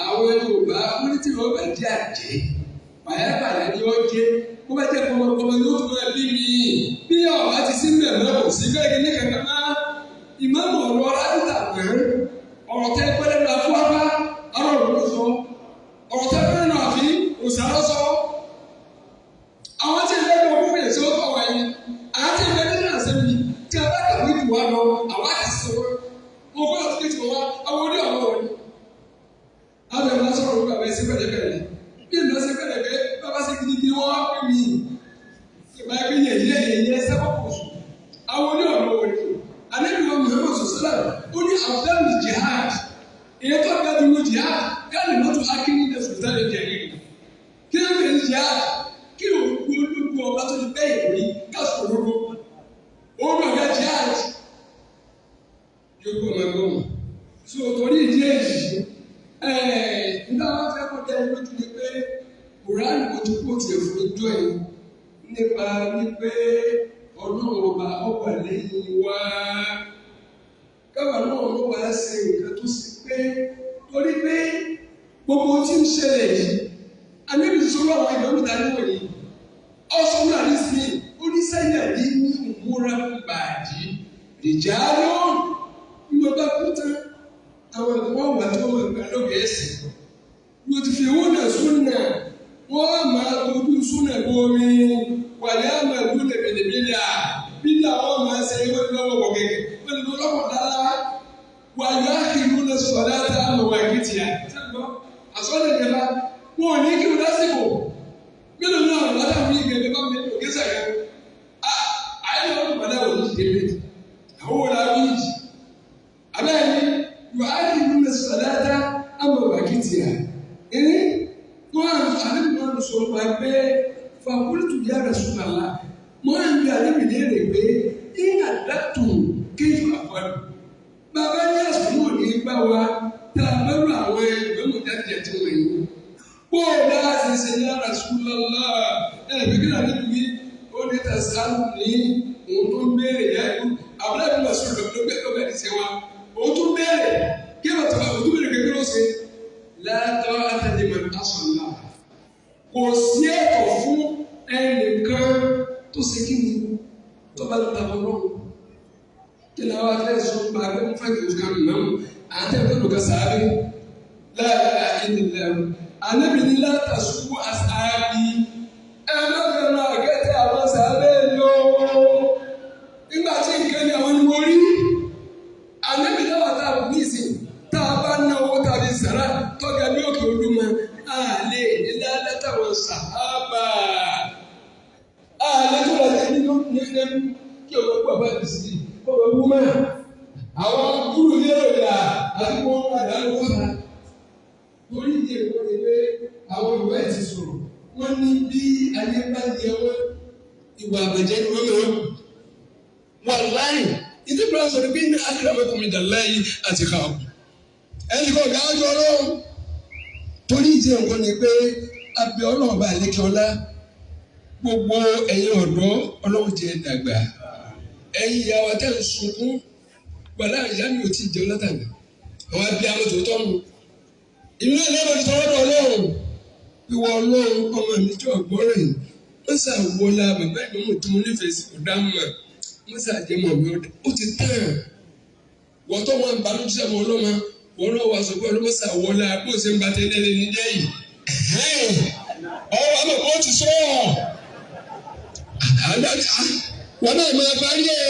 Àwọn Yorùbá wọ́n ní tí wọ́n bá jẹ́ àjẹ́ pàyàpàyà ni ó jẹ́ bó bá jẹ́ kọ́mọkọ́mọ yóò tún máa bí mi. Bí ọ̀bá ti sí mẹ̀mọ́ kò sí bẹ́ẹ̀ kí ní kankan máa ìmọ̀mù ọ̀rọ̀ aládùúgbò àgbẹ̀ ọ̀rọ̀ tẹ́ pẹ́lẹ́ lọ afúwápá ọ̀rọ̀ òun sọ ọ̀rọ̀ tẹ́ pẹ́lẹ́ lọ àfi òsàlọ́ sọ. Àwọn tí ìfẹ́ lọ fún fèrèsé ó tọ̀ wáyé àwọn tí ìfẹ́ lọ náà sẹ́mi tí a bá kàwé jù wá lọ àwa ti sọ wọn mo fẹ́ ọtí kejì wọn àwọn oní ọ̀rọ̀ wọn. Àwọn ẹ̀rọ sọ̀rọ̀ nípa bẹ́ẹ̀ sí pẹ̀lẹ́pẹ̀lẹ́ bí èmi lọ sí pẹ̀lẹ́pẹ̀ bàbá sí gidigidi wọn á pè mí ìgbà pé yẹ̀yẹ́ yẹ̀yẹ́ sẹ́wọ̀n kò sùn àwọn oní ọ̀rọ̀ wọn ni. Ànábì wa Muhammad sọ̀sọ́lá ó ní àbúdá jihad èyí tó ga jù ní jihad káàlì mọ́tò akíní ní sultan jẹ̀rí kí ló ń bẹ̀rẹ̀ jihad kí ló ń gbó lójú ọba tó ti bẹ́ẹ̀ rí káṣù òdodo òun ọ̀gá jihad yóò gbọ́ ọmọ ẹgbẹ́ wọn. So torí ìdí èyí nígbà wọn fẹ́ kó dá ẹ lójú ni pé Quran kò tún kó tiẹ̀ fún ijó ẹ̀ nípa wípé Ọlọ́run ọba ọba lẹ́yìn wá káwa náà ló wá ṣe nǹkan tó sì pé torí pé gbogbo tí ń ṣẹlẹ̀ yìí anábì ti sọ̀rọ̀ àwọn ìgbà mẹ́ta níwọ̀n yìí ọ̀sán náà ní sí oníṣẹ́yà ní ìmúra bàjẹ́ rìjà ló ń lọ bá kú tán Àwọn ìwọ́n wà tí wọ́n máa gbà lóge ẹ̀sìn. Yóò ti fi owó náà súnà. Wọ́n máa tójú súnà bomi. Wàlẹ́ àmà ìlú lèbèlèbèlà. Bílà wọ́n máa ṣe wọ́n lọ́wọ́ wọ̀ gẹ́gẹ́. Wọ́n lè lọ́wọ́ dára. Wàyọ̀ àkìlú lọ sọ̀rọ̀ láti àmọ̀ wà kìtìyà. Àsọ̀rọ̀ ìjọba wọn ò ní kí wọn lásìkò. Mélòó náà látàrí ìgbẹ́gbẹ́ bá mi lò gẹ́sà yẹn. Àyẹ̀wò ọdún padà wò ní ìdílé. Àwọn wò láwùjọ yìí. Abẹ́rẹ́ yóò ákìlú lọ sọ̀rọ̀ láti àmọ̀ wà kìtìyà. Wọ́n àlejò náà sọ̀rọ̀ pa pé fàkúrìtù ya Rasulullah. Wọ́n á ń bi àlejò léèrè pé ìhà dàtù kéjù àfọlù. Bàbá ní àsùnwò ní gbà wá tá a bá rú àwọn ẹgbẹ́ jáde àti wọ̀nyí. Bó o bá ṣe ṣe ya Rasulullah ẹ̀ bí kí lóde bí ó ní tàṣánù ní òun tó ń béèrè yá ikú. Àbúrò àbí màsúrù ló gbé ọbẹ̀ ní ṣe wa. Òun tó ń béèrè kí ló tó òun tó béèrè kékeré ó ṣe. Látọ̀ àtàlẹ́mọ̀ asọ̀lá. Kò sí ẹ̀tọ́ fún ẹnìkan tó ṣe kí ni tó bá lọ tàbọ̀ lọ́wọ́. Kí ni àwọn afẹ́ sọ pa abẹ́ ń fẹ́ kí o kàn mọ́ àti ẹ̀fẹ́ ló ka sáré láàrin ìdílé ànábì ní látàṣubú àsáàbí ẹ má fẹ́ lọ àgẹ́tẹ̀ àwọn sáré yó. Nígbà tí nǹkan ní àwọn ni mo rí ànábì náà tá a ní ìsìn tá a bá ná owó tàbí sàrà tọ́ga ní òkè olúmọ àlè nílá látàwọn sàhábà àlè tó lọ sí nínú nílé kí o máa gbọ́ bá ti sí kó o wú mọ́ àwọn gúrú ní èròjà àti kó o padà ló wọ́n ta torí ìdí èkó ni pé àwọn ìwé ti sọ̀rọ̀ wọ́n ní bí ayé bá yẹ wọ́n ìwà àbàjẹ́ ni wọ́n máa ń wàláì ìdí ìbúra sọ̀rọ̀ bí ní akramakum indallahi atqakum ẹnì kan ọ̀gá ọjọ́ ọlọ́run torí ìdí nǹkan ni pé abẹ́ ọlọ́run bá lékè ọlá gbogbo ẹ̀yin ọ̀dọ́ ọlọ́run jẹ́ dàgbà ẹ̀yin ìyá wa tẹ́ ń sunkún wàlá ìyá mi ò tí ì jẹun látàná àwọn abiyamọ tòótọ́ mu ìlú náà lọ́dọ̀ ti tọwọ́ dọ̀ ọlọ́run ìwọ ọlọ́run ọmọ mi tí ọ̀gbọ́n rẹ̀ wọ́n ṣàwọlá bàbá ìmọ̀mù tí mo nífẹ̀ẹ́ sí kò dá mọ̀ wọ́n ṣàjẹmọ̀ mi ó ti tàn wọ́n tó wọn banújẹ́ mọ́ ọlọ́mọ wọn náà wá sọ pé ọlọ́mọ ṣàwọlá bó ṣe ń ba tẹ́lẹ̀ lé níjẹ́ yìí ọwọ́ àmọ̀ kó ti sọ ọ́ wọn náà máa parí ẹ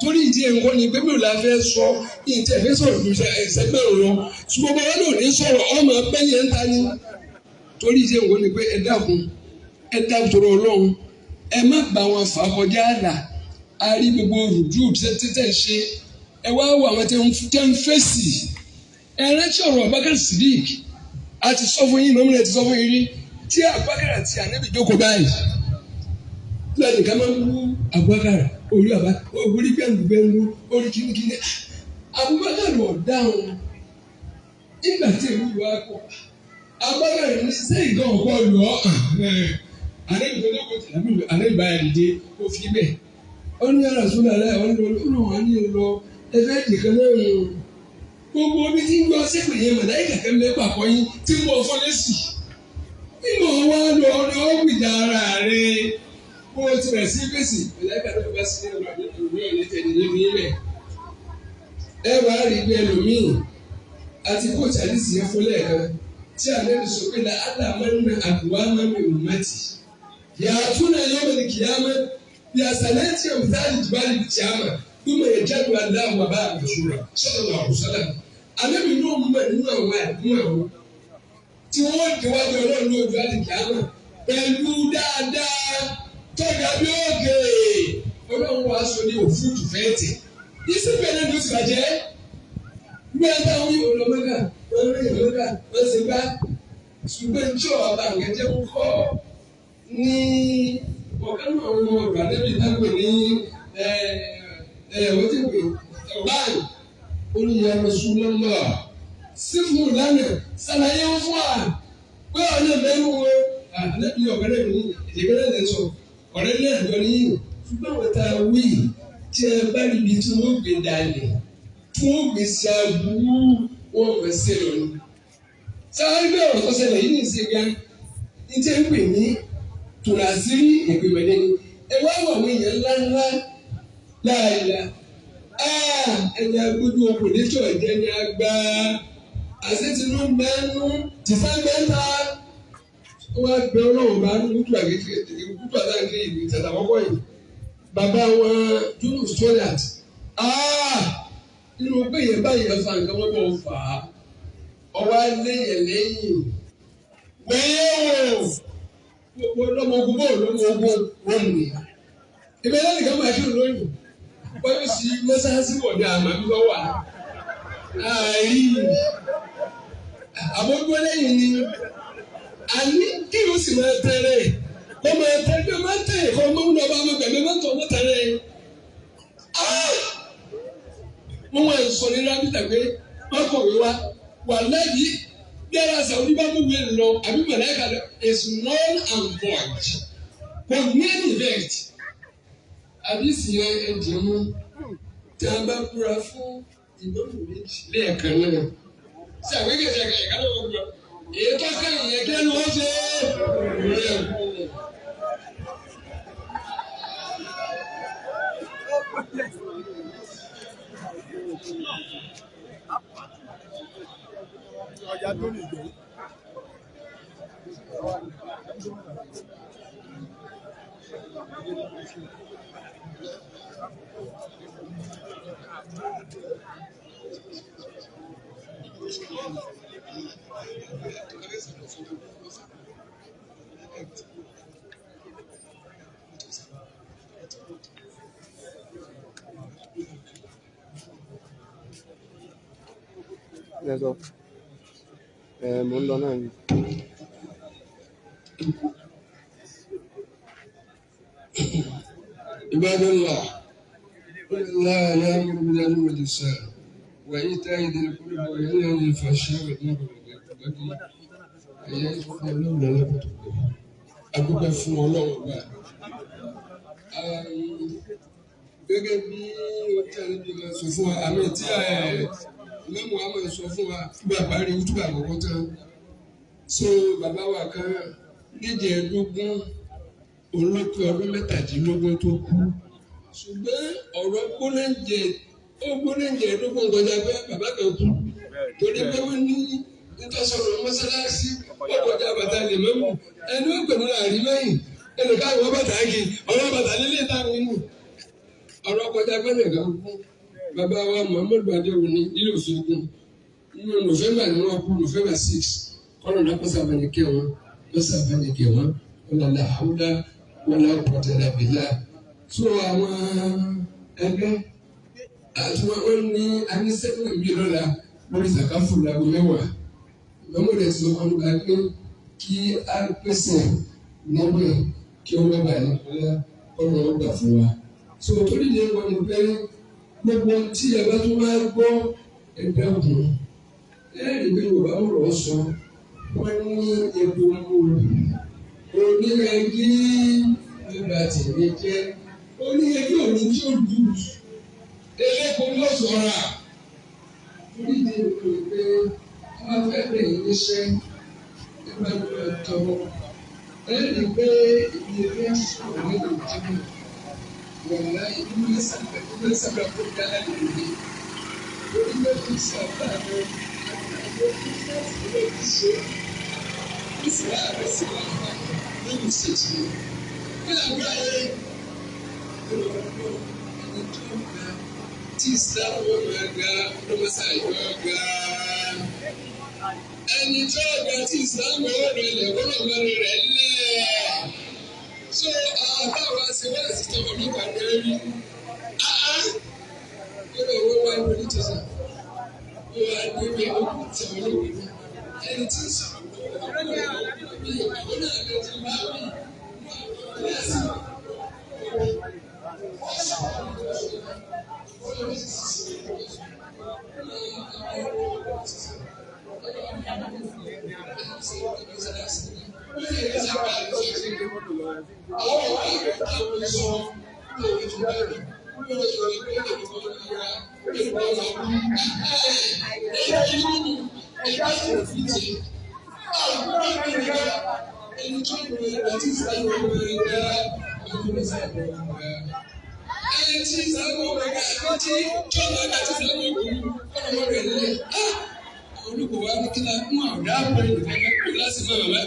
torí ìdí ẹ̀ ńkọ́ ni pé mi ò la fẹ́ sọ ìtì ẹ̀fẹ́ sọ̀rọ̀ ju ẹ̀sẹ̀gbẹ̀rún lọ ṣùgbọ́n wọn náà ní sọ̀rọ̀ ọmọ pẹ́yẹ ń ta ni torí ìdí ẹ̀ ńkọ́ ni pé ẹ dákun ẹ dákun torí ọlọ́run ẹ má bá wọn fà kọjá àlà a rí gbogbo rùdú tẹ́tẹ́ ṣe ẹ wá wọ àwọn tẹ́ ń fèsì ẹ rántí ọ̀rọ̀ Abubakar Sidik a ti sọ fún yín mọ́mílẹ̀ ti sọ fún yín rí tí Abubakar àti Ànábì jókòó báyìí lẹ́yìn ká máa ń wú Abubakar orí àbá orí gbẹ̀ngbẹ̀ngbù orí kìnnìkìnnì Abubakar ọ̀dáhùn nígbà tí èmi wà kọ Abubakar ní sẹ́yìn kan ọ̀pọ̀ lù ọ́ Ànábì tó lóko tì Ànábì báyà dìde ó fi bẹ́ẹ̀ ó ní yàrá sódà láì ó ní lọ ó ní lọ ẹfẹ́ dìkan náà nù gbogbo omi tí ń gbọ́ sẹ́pẹ̀ yẹn màláyé kàkẹ́ mẹ́pà kọ́ yín tí ń bọ̀ fọ́lẹ́sì nígbà wà lọ ọ́ gbìjà ara rẹ̀ bó o ti bẹ̀rẹ̀ sí fèsì màláyé náà bá sí ní ọ̀rọ̀ àbí ọ̀rẹ́ tẹ̀lé ní ilẹ̀ ẹ wàá rí bí ẹlòmíì àti kóòtù àdìsí yẹn fún lẹ́ẹ̀kan tí àlẹ́ sọ pé la alámánà àbúwá mami ummati yàtúnà yawmal qiyamah bí asalẹ́tì ọ̀mùtáàlì jìbálì kìámà gbọ́mọ̀ yẹ jáde aláwọ̀ bàbá àmàṣúra sallallahu alaihi wasallam àlẹ́bí náà mú ẹ̀ nínú àwọn ẹ̀dùn àwọn tí wọ́n déwájú ọlọ́run lójú àlìkìámà pẹ̀lú dáadáa tọ́jà bí òkè ọlọ́run wàá sọ ní òfútù fẹ́ẹ̀tì ìsìnkú ẹ̀ náà ló ti bàjẹ́ gbé ẹ táwọn yóò lọ mẹ́kà wọ́n rí mẹ́kà wọ́n sì gbá ṣùgbọ́n tí ọba àgẹ́jẹ́ ń kọ́ ní ọ̀kan náà wọn ọ̀rọ̀ àdébí tágbè ní wọ́n ti pè báyìí ó ní ya Rasulullah sífù lánàá ṣàlàyé fún wa pé ọ̀nà mẹ́rin wọn àdébí ọ̀gẹ́rẹ́ mi ìdíkẹ́rẹ́ lè sọ ọ̀rẹ́ náà lọ ní ṣùgbọ́n àwọn tá a wí tí ẹ bá rí ibi tí wọ́n gbé dalẹ̀ tí wọ́n gbé sí aburú wọn kò sí lọ ní. Sáré bí ọ̀rọ̀ tó ṣẹlẹ̀ yìí ní ìṣe gan ní tí ń pè ní tòrásírí ìpìmọ̀lẹ́ ni. Ẹ wá wọ àwọn èèyàn ńláńlá láàyè. Ẹni agbójú okùn níjọ ìjẹ ni a gbá. Àṣetínú mẹ́nu tìfẹ́ mẹ́ta. Ó wá gbé ọlọ́run bá ní kútù àkékeré kútù àtàkì ìlú ìtàtà àkọ́kọ́ yìí. Bàbá wọn Yunus Toilet. Nínú pé yẹn báyìí ẹ fa nǹkan wọ́n bọ̀ fà á. Ọwọ́ alẹ́ yẹn lẹ́yìn. Wẹ́ẹ́ wò lọ́mọ ogun bó lọ́mọ ogun wọn nì. Ìbẹ̀rẹ̀ nìkan máa kírun lóyún. Wọ́n yóò sì mọ́sáàsì wọ̀ ní àmà bí wọ́n wà. Àárí àbójú lẹ́yìn ni. Àní kí o sì máa tẹ̀lé. Kó máa tẹ̀lé máa tẹ̀lé kó máa ń lọ bá máa gbẹ̀mí máa tọ̀ máa tẹ̀lé. Wọ́n wá sọ ní rábìtà pé wọ́n kọ̀wé wá. Wà lẹ́yìn bí ara Sàwùdí bá mú mi lọ àbí màláíkà lọ is null and void. Kò ní any effect. Àbí sì yẹn ẹ̀jẹ̀ mú tí a bá búra fún ìmọ̀mù méjì lẹ́ẹ̀kan náà. Ṣé àgbékèsè ẹ̀ka ẹ̀ka náà wọ́n gbọ́? Èyí tó kẹ́yìn yẹn kí ẹnu wọ́n ṣe é. Ọjà tó lè jẹ́. Lẹ́sọ̀. Ẹ̀ mò ń lọ náà ni. عباد الله لا يأمر بالعدل والإحسان وإيتاء ذي القربى وينهى عن الفحشاء والمنكر والبغي يعظكم لعلكم تفلحون. Adúpẹ́ fún Ọlọ́run ọba. Gẹ́gẹ́ bí ó tí a níbi máa sọ fún wa, àmì tí mẹ́mú wa máa sọ fún wa fún bàbá rí túbà àkọ́kọ́ tán. So bàbá wa kan níjẹ̀ẹ́dógún olókè ọdún mẹ́tàdínlógún tó kú. Ṣùgbọ́n ọ̀rọ̀ gbónájẹ ó gbónájẹ ẹ̀ẹ́dógún kọjá pé bàbá kan kú. Torí pé wọ́n ní nítòsọ̀rọ̀ mọ́sálásí ó kọjá bàtà lè mọ́mù. Ẹni ó pẹ̀lú àrí lẹ́yìn ẹnìkan àwọn bàtà kì ọ̀rọ̀ bàtà lílé táwọn mú. Ọ̀rọ̀ kọjá pé nìkan kú. Bàbá wa Muhammadu Adéwòní nílò Òṣogbo. Nínú Nọ́fẹ̀mbà ni wọ́n kú Nọ́fẹ̀mbà 6. Kọ́nà lápẹ́sà abẹnikẹ́ wọn lọ́sà abẹnikẹ́ wọn wala hawla wala quwwata illa billah. So àwọn ẹgbẹ́ àti wọn ní anísẹ́kùn mi lọ́la lórí sàkáfù láago mẹ́wàá. Ìmọ̀mọ́ rẹ̀ sọ wọn gba pé kí á pèsè níbẹ̀ kí wọ́n bá ní kọ́lá kọ́nà ó gbà fún wa. So torí ìdí ẹ̀kọ́ ni pé gbogbo tí ẹ bá tún máa gbọ́ ẹgbẹ́ òkun ẹ̀rí pé Yorùbá ń rọ̀ ọ́ sọ wọ́n ní epo mú oníyẹgí nígbà tèmi jẹ́ oníyẹgí òní tí ó lù eléko ló sọ̀ra torí ìdí èkó pé wọ́n fẹ́ bẹ̀yìn níṣẹ́ nígbà tó ń tọrọ ẹ̀rí pé ibi ẹgbẹ́ sọ̀rọ̀ nínú ìdíbò wọ̀nà ìlú mẹ́sàgbà kó dáná lè rí orí mẹ́fì sábà lọ àwọn kíláàsì ló ti ṣe ìsìlá rẹ̀ sì wà nínú ṣèṣe kí làwọn ayé olùkọ́ ẹni tó ga tí ìsìlámù wọn máa ga ọlọ́mọṣà yóò ga ẹni tó ga tí ìsìlámù wọn rẹ̀ lẹ̀ ọlọ́mọ rẹ̀ lẹ̀ so àbáwá ṣe wá sí tọmọ nípa lórí áá kódà owó wá ní onítọ̀sán ó wá ní ibi òkú tí àwọn olóògbé ẹni tí ń sọ̀rọ̀ bí àwọn náà lè ti bá wí ní ẹ̀sìn. Tí sábà wọ̀ tí tọ́lá àti sábà wọ̀ kọ́nà mọ́ rẹ̀ lé. Olùkọ́ wa ní kí la mú àwọn àbọ̀ ìfẹ́ kó lásìkò bàbá.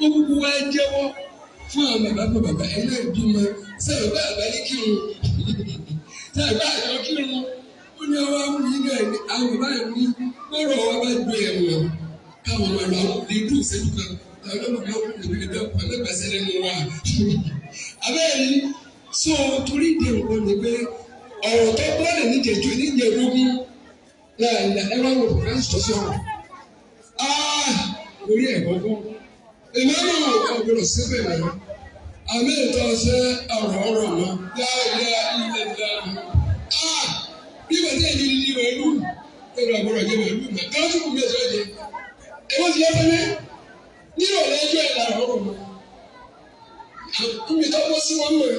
Ó kúkú wá jẹ́wọ́ fún àwọn bàbá pé bàbá ẹ̀ náà bímọ sẹ́yìn bá àbá ní kírun. Sẹ́yìn bá àjọ kírun. Ó ní ọwọ́ àwọn yìí náà ní àwọn bàbá yìí ní gbọ́dọ̀ wá bá gbé ẹ̀wọ̀n káwọn ọmọ ìlú àwọn lè dùn sẹ́jú kan àwọn ọmọ ìlú àwọn lè dùn ọlọ́gbàsẹ́ lẹ́nu wa. Abẹ́rẹ́ so torí ìdí nǹkan ni pé ọ̀rọ̀ tó bọ́ọ̀lù níjẹ̀jú níjẹ̀dógún láàrin ẹ̀rọ àwọn pòfẹ́sì tó sọ̀rọ̀. Orí ẹ̀ gbọ́gbọ́. Ìmọ̀ràn ọ̀gbọ̀dọ̀ síbẹ̀ mọ́. Àmì ìtọ́ ṣe ọ̀rọ̀ ọ̀rọ̀ mọ́ láàrin ilẹ̀ ìlànà. Bí wọ́n ti ẹ̀yìn ní màálù lọ́dọ̀ àbúrò jẹ́ màálù mọ́. Káwọn tún kù mí ẹ̀sọ́ jẹ. Ẹ̀wọ́n ti yẹ fẹ́lẹ́ nínú ọ̀rọ̀ ẹjọ́ ẹ̀ lára ọ̀rọ̀ mọ́. Níbi tó bọ́ sí wọn mọ̀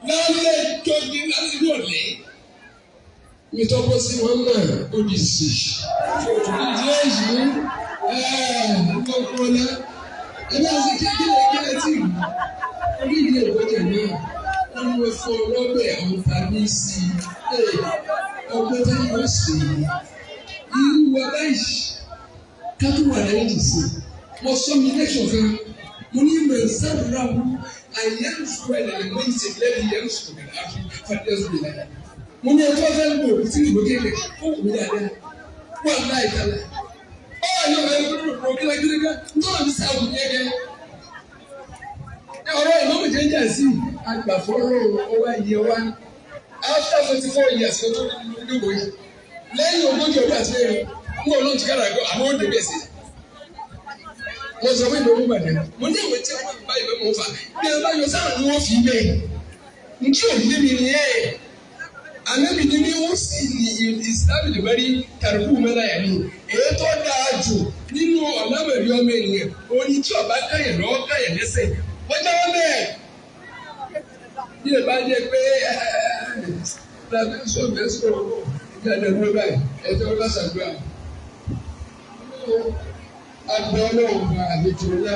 lálẹ́ ìjọ ní lálẹ́ ìrọ̀lẹ́. Níbi tó bọ́ sí wọn mọ̀ ó di sí. Ìdí èyí ọ̀ọ́dọ́gbọ́lá ẹ bá ṣe kékeré kékeré tí orí ìdí ìgbọ́jẹ̀ náà wọ́n ní wọ́n fọ́ ọlọ́bẹ̀ àwọn tàbí sí i ọgbọ́n tó yọ sí i irú wa báyìí ká tó wà lẹ́yìn jì sí mo sọ mi lẹ́kṣọ̀ kan mo ní mọ̀ sábúrà wù àyẹ̀nsù ẹ̀lẹ́lẹ̀ mẹ́yìí lẹ́bi yẹ̀nsù kẹ̀lẹ́ àfi fàdéṣù mi láyé mo ní ẹjọ́ fẹ́ gbọ́ òkú tí ìgbó kékeré fún òkú dáadáa wọ́n láì tálẹ̀ ọ̀rọ̀ ìmọ̀mù jẹ́ jà sí agbàfọ́rọ̀ ọwọ́ iye wa after 44 years ló tó dógò yìí lẹ́yìn ogójì ọdún àti lẹ́yìn ń bọ̀ lóun ti kára gbọ́ àwọn òde bẹ́ẹ̀ sí. Mo sọ fún ìdòwú gbàdé mo ní ìwé tí wọ́n bá ìwé mọ̀ fà bí ẹ bá yọ sáà ni wọ́n fi bẹ́ẹ̀ n tí ò yé mi nìyẹn anabi ni ní ó sì ní ìsìlámù lè rí tàrúkù mẹ́ta yẹn ni èyí tó dáa jù nínú ọ̀làmẹ̀rí ọmọ ènìyàn òní tí ọba káyẹ̀ lọ́wọ́ káyẹ̀ lẹ́sẹ̀ wọ́n jáwọ́ bẹ́ẹ̀. Bí ẹ bá jẹ́ pé sọ ìgbà ìdàgbọ́ báyìí ẹ̀jẹ̀ wọn bá ṣàdúrà. Àgbẹ̀ ọlọ́run bá àlejò ńlá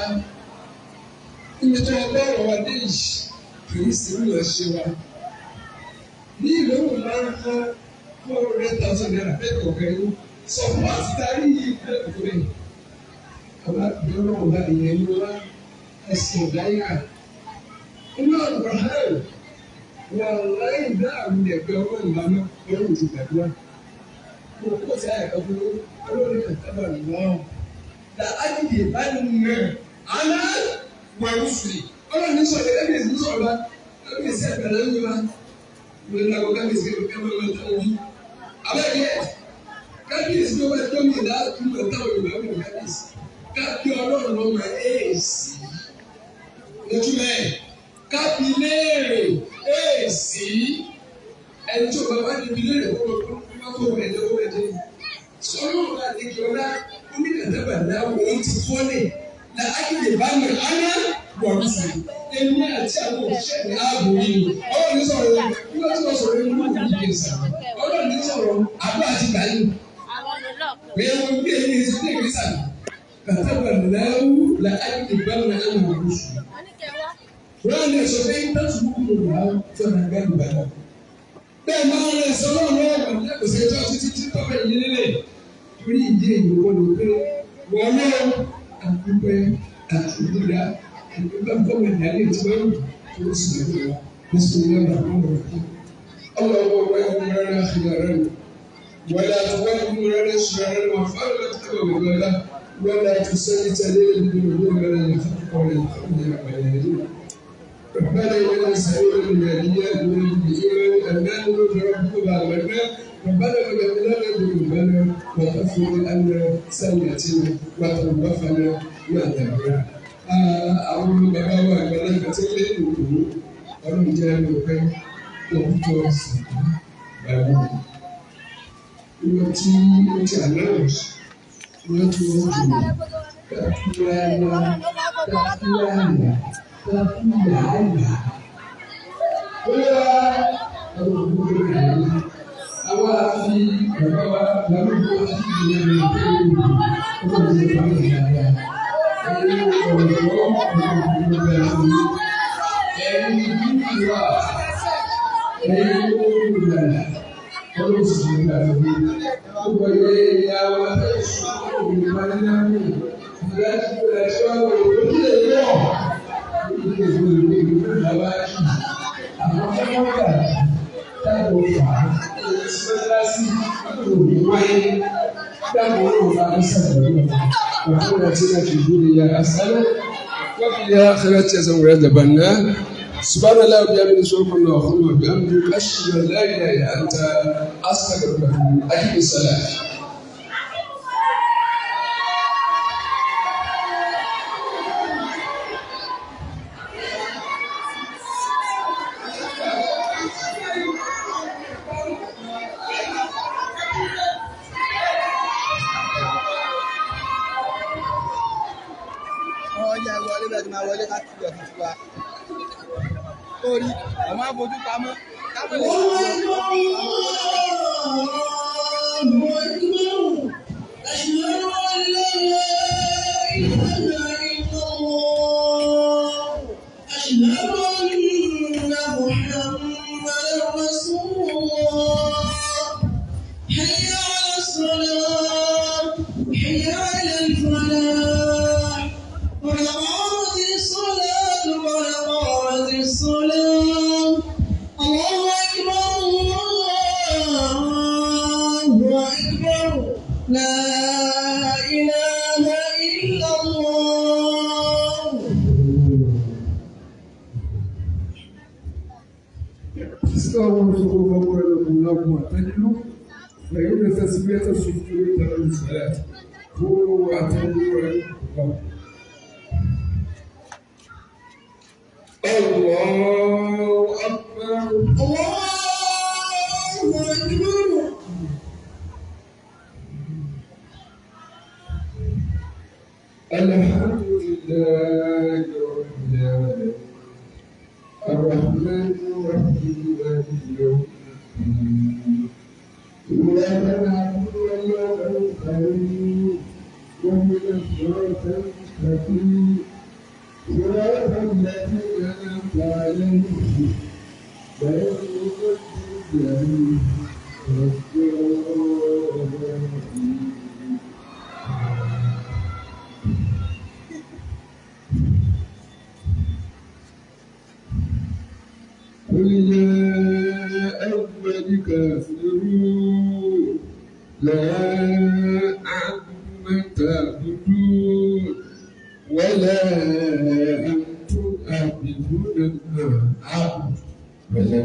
níbi tí wọ́n bá ọ̀rọ̀ wa dé yìí kì í sì ń lọ ṣe wa. Ní ìlú máa ń ná 400,000 naira bẹ́ẹ̀ kọ̀ọ̀kan yín sọ fún àtìtárí yìí bẹ́ẹ̀ kọ̀ọ̀kan yìí. Ọba ìdúró ọba ìyẹn ní wá ẹsẹ̀ ìdáyà. Inú ọ̀rọ̀ hàn wà láì dá àwọn ẹ̀gbẹ́ ọwọ́ ìlànà ọlọ́run ti gbàdúrà. Mo kó sí àyàkọ́ fún olórí kàtàbà lọ́wọ́. Là á dìde ìbánu rẹ̀ àná wẹ̀rù fìlì. Ọlọ́run ní sọ̀rọ̀ ẹ̀mí sọ̀rọ̀ bá ẹ̀mí sẹ̀gbẹ̀rẹ̀ ń wá. Kábíyèsí tó bá tó mi láàtúmọ̀ táwọn Yorùbá mi kábíyèsí kábí ọlọ́run lọ́mọ èèsì lójúmọ́ ẹ̀ kábí léèrè èèsì ẹni tó bá wá níbi léèrè kó lọ kó kó rẹ̀ lọ́wọ́ ẹ̀ dé sọlọ́run bá ní kí ọlá oníkàtàbà láwọ̀ òun ti kọ́lé là á kì lè bá mi áná wọ̀rọ̀ sí èmi àti àwọn òṣìṣẹ́ ní ààbò yìí ọlọ́run ní sọ̀rọ̀ nígbà tí wọ́n sọ̀rọ̀ nínú ìlú ìgbésà ọlọ́run ní sọ̀rọ̀ àbúrò àti gbàyìn bẹ́ẹ̀ wọ́n gbé ní ìsìnkú ìgbésà kàtàbà láwù là á kì lè bá mi áná wọ̀rọ̀ sí. Wọ́n lè sọ pé tásùkú ló wà fún àgbàgbà bẹ́ẹ̀ máa ń rẹ̀ sọ lọ́wọ́ lọ́wọ́ kò sí ẹjọ́ títí tí tọ́pẹ̀ yìí nílẹ̀ torí ìdí èyí wọ́n lè pé wọ́n lọ́wọ́ àdúpẹ́ àtúndúdá àdúpẹ́ bọ́ọ̀mù ìdálé tí wọ́n tó sì lè wá bísí ní ọ̀nà àwọn ọ̀rọ̀ اللهم ولا خيارنا ولا تولي شرارنا وفرق ولا ولا تسلط علينا بذنوبنا ولا يخافك ولا يرحمنا ولا يهدينا ربنا إننا سألنا الماليات والإيمان أن نؤمن بربكم آمنا ربنا فاغفر لنا ذنوبنا وكفر عنا سيئاتنا وتوفنا مع الأبرار. Àwọn bàbá wa àgbàlagbà tí ó lé òkú ọlọ́run jẹ́ ẹni ọ̀pẹ lọ́kùtọ̀ sàkó bàbá mi. Wọ́n tí ó ti announce wọ́n tí wọ́n jù kàkúrẹ́lá kàkúrẹ́lá kàkúrẹ́lá. Bóyá àwọn òkú rẹ̀ ní àwa fi bàbá wa lálùkò àti ìyẹn rẹ̀ pé ó ń bọ̀ ní ìgbà ẹ̀yin ọ̀dọ́ ọ̀dọ́ ẹ̀yin dúkìá Ẹ̀yin ló ń gbà ọdún sì ń gbà lórí. Gbogbo ìyá wa fẹ́ sùn òun ní náà ní. Láti gbé ẹ̀ṣọ́ àwọn òkúlẹ̀ náà. Ìlú ìlú ìlú làwájú. Àwọn ọmọ táwọn fà á. Mọ́sálásí òní wáyé. Dáàbò ó bá ń sàgbàdo. Wàhálà tí náà fi dúró ya asálẹ̀. Wọ́n fi yá akẹ́rẹ́ tí a sọ wẹ̀rẹ̀ dàbà náà. سبحان الله وبحمده سبحان الله وبحمده أشهد أن لا إله إلا أنت أستغفرك وأتوب إليك. الصلاة. Wọ́n yẹ wọlé bẹ́ẹ̀ tí máa wọlé ká tilẹ̀ fún tiwa. Torí àwọn afojú pamọ́ káwọn lè sọ. حي على الصلاة، حي على الفلاح، قد قامت الصلاة، قد قامت الصلاة، الله أكبر، الله أكبر، لا إله إلا الله. استووا صفوفكم ولكم واعتدلوا فإن تسوية الصفوف تبع الصلاة. قولوا واعتدلوا رحمكم الله. أكبر. الله أكبر. الحمد لله رب العالمين الرحمن الرحيم مالك يوم الدين إياك نعبد وإياك نستعين اهدنا الصراط المستقيم صراط الذين أنعمت عليهم غير المغضوب عليهم ولا الضالين. قل يا أيها الكافرون لا أعبد ما تعبدون ولا أنتم عابدون ما أعبد ولا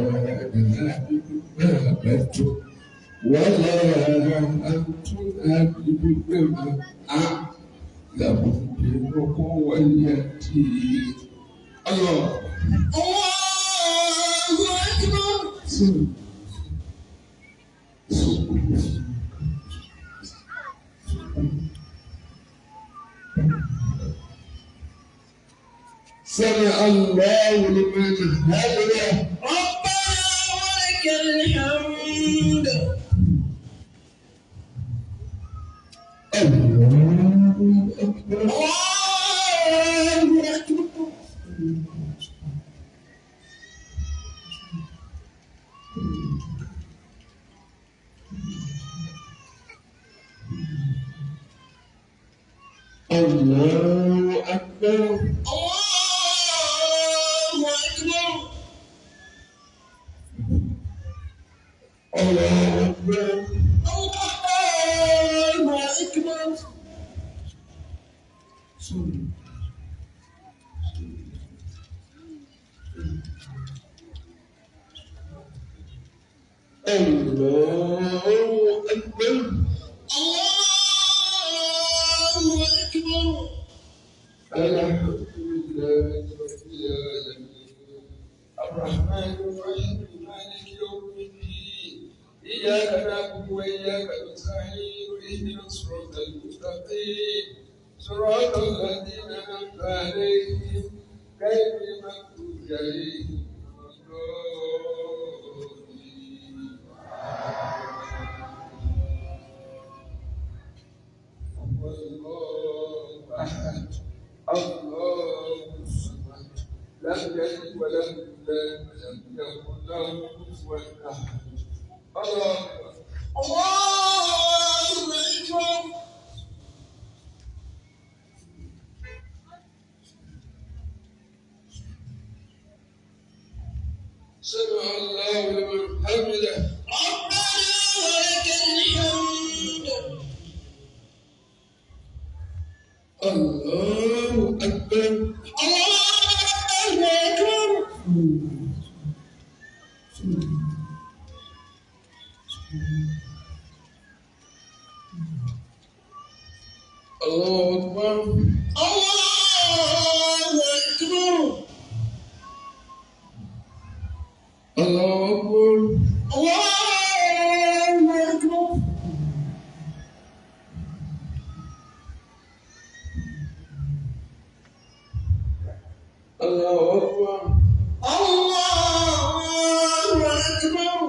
أنا عابد ما عبدتم ولا أنتم عابدون ما أعبد لكم دينكم ولي دين. الله. الله أكبر. سمع الله لمن حمده. ربنا ولك الحمد. الله أكبر. الله أكبر. الله أكبر. الله أكبر. الله أكبر. الله أكبر. الله أكبر. الله أكبر. الحمد لله رب العالمين الرحمن الرحيم مالك يوم الدين إياك نعبد وإياك نستعين اهدنا الصراط المستقيم صراط الذين أنعمت عليهم غير المغضوب عليهم ولا الضالين. الله أحد الله الصمد لم يلد ولم يولد ولم يكن له كفوا Allah. الله أكبر. سمع الله لمن حمده. ربنا ولك الحمد. الله أكبر. الله أكبر. الله أكبر. الله أكبر. الله أكبر. الله أكبر. الله أكبر.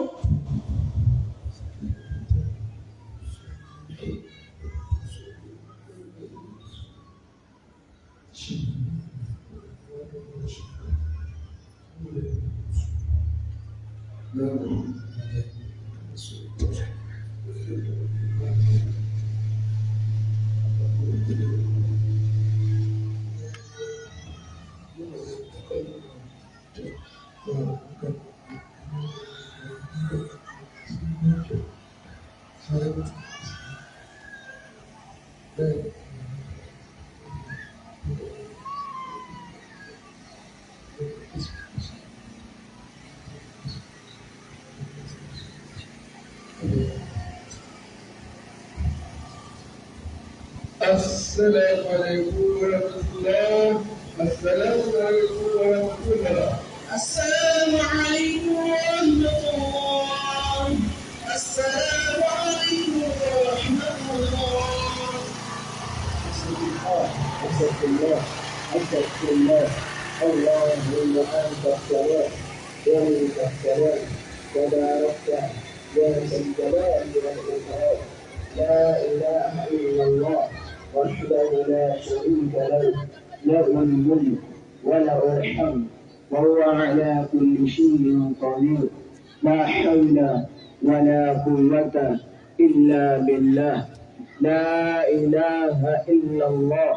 الله أكبر. السلام عليكم ورحمة الله. السلام عليكم ورحمة الله. السلام عليكم ورحمة الله. السلام عليكم ورحمة الله. أستغفر الله، أستغفر الله، اللهم أنت السلام ومنك السلام، تباركت يا ذا الجلال والإكرام. لا إله إلا الله وحده لا شريك له، له الملك وله الحمد وهو على كل شيء قدير. لا حول ولا قوة إلا بالله. لا إله إلا الله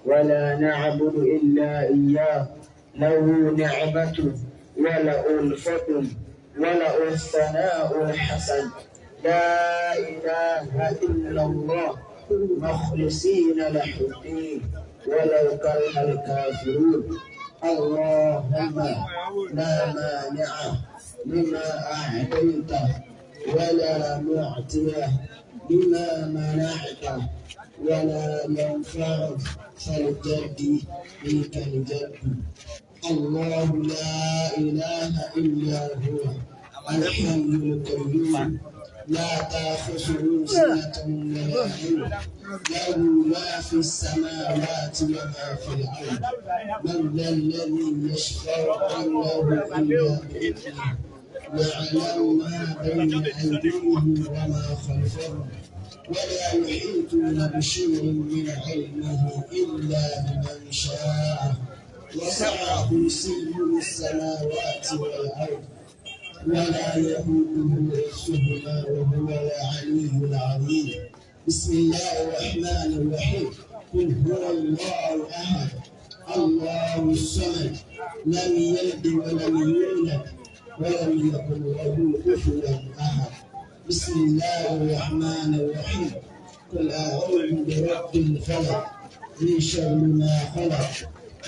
ولا نعبد إلا إياه. له نعمته وله الفضل وله الثناء الحسن. لا إله إلا الله مخلصين له الدين ولو كره الكافرون. اللهم لا مانع لما أعطيت ولا معطي لما منعت ولا ينفع ذا الجد منك الجد. الله لا إله إلا هو الحي القيوم، لا تأخذه سنة ولا نوم، له ما في السماوات وما في الأرض. من ذا الذي يشفع عنده إلا بإذنه، يعلم ما بين أيديهم وما خلفهم، ولا يحيطون بشيء من علمه إلا بمن شاء. وسع كرسيه السماوات والأرض ولا يئوده حفظهما وهو العلي العظيم. بسم الله الرحمن الرحيم. قل هو الله أحد، الله الصمد، لم يلد ولم يولد ولم يكن له كفوا أحد. بسم الله الرحمن الرحيم. قل أعوذ برب الفلق، من شر ما خلق،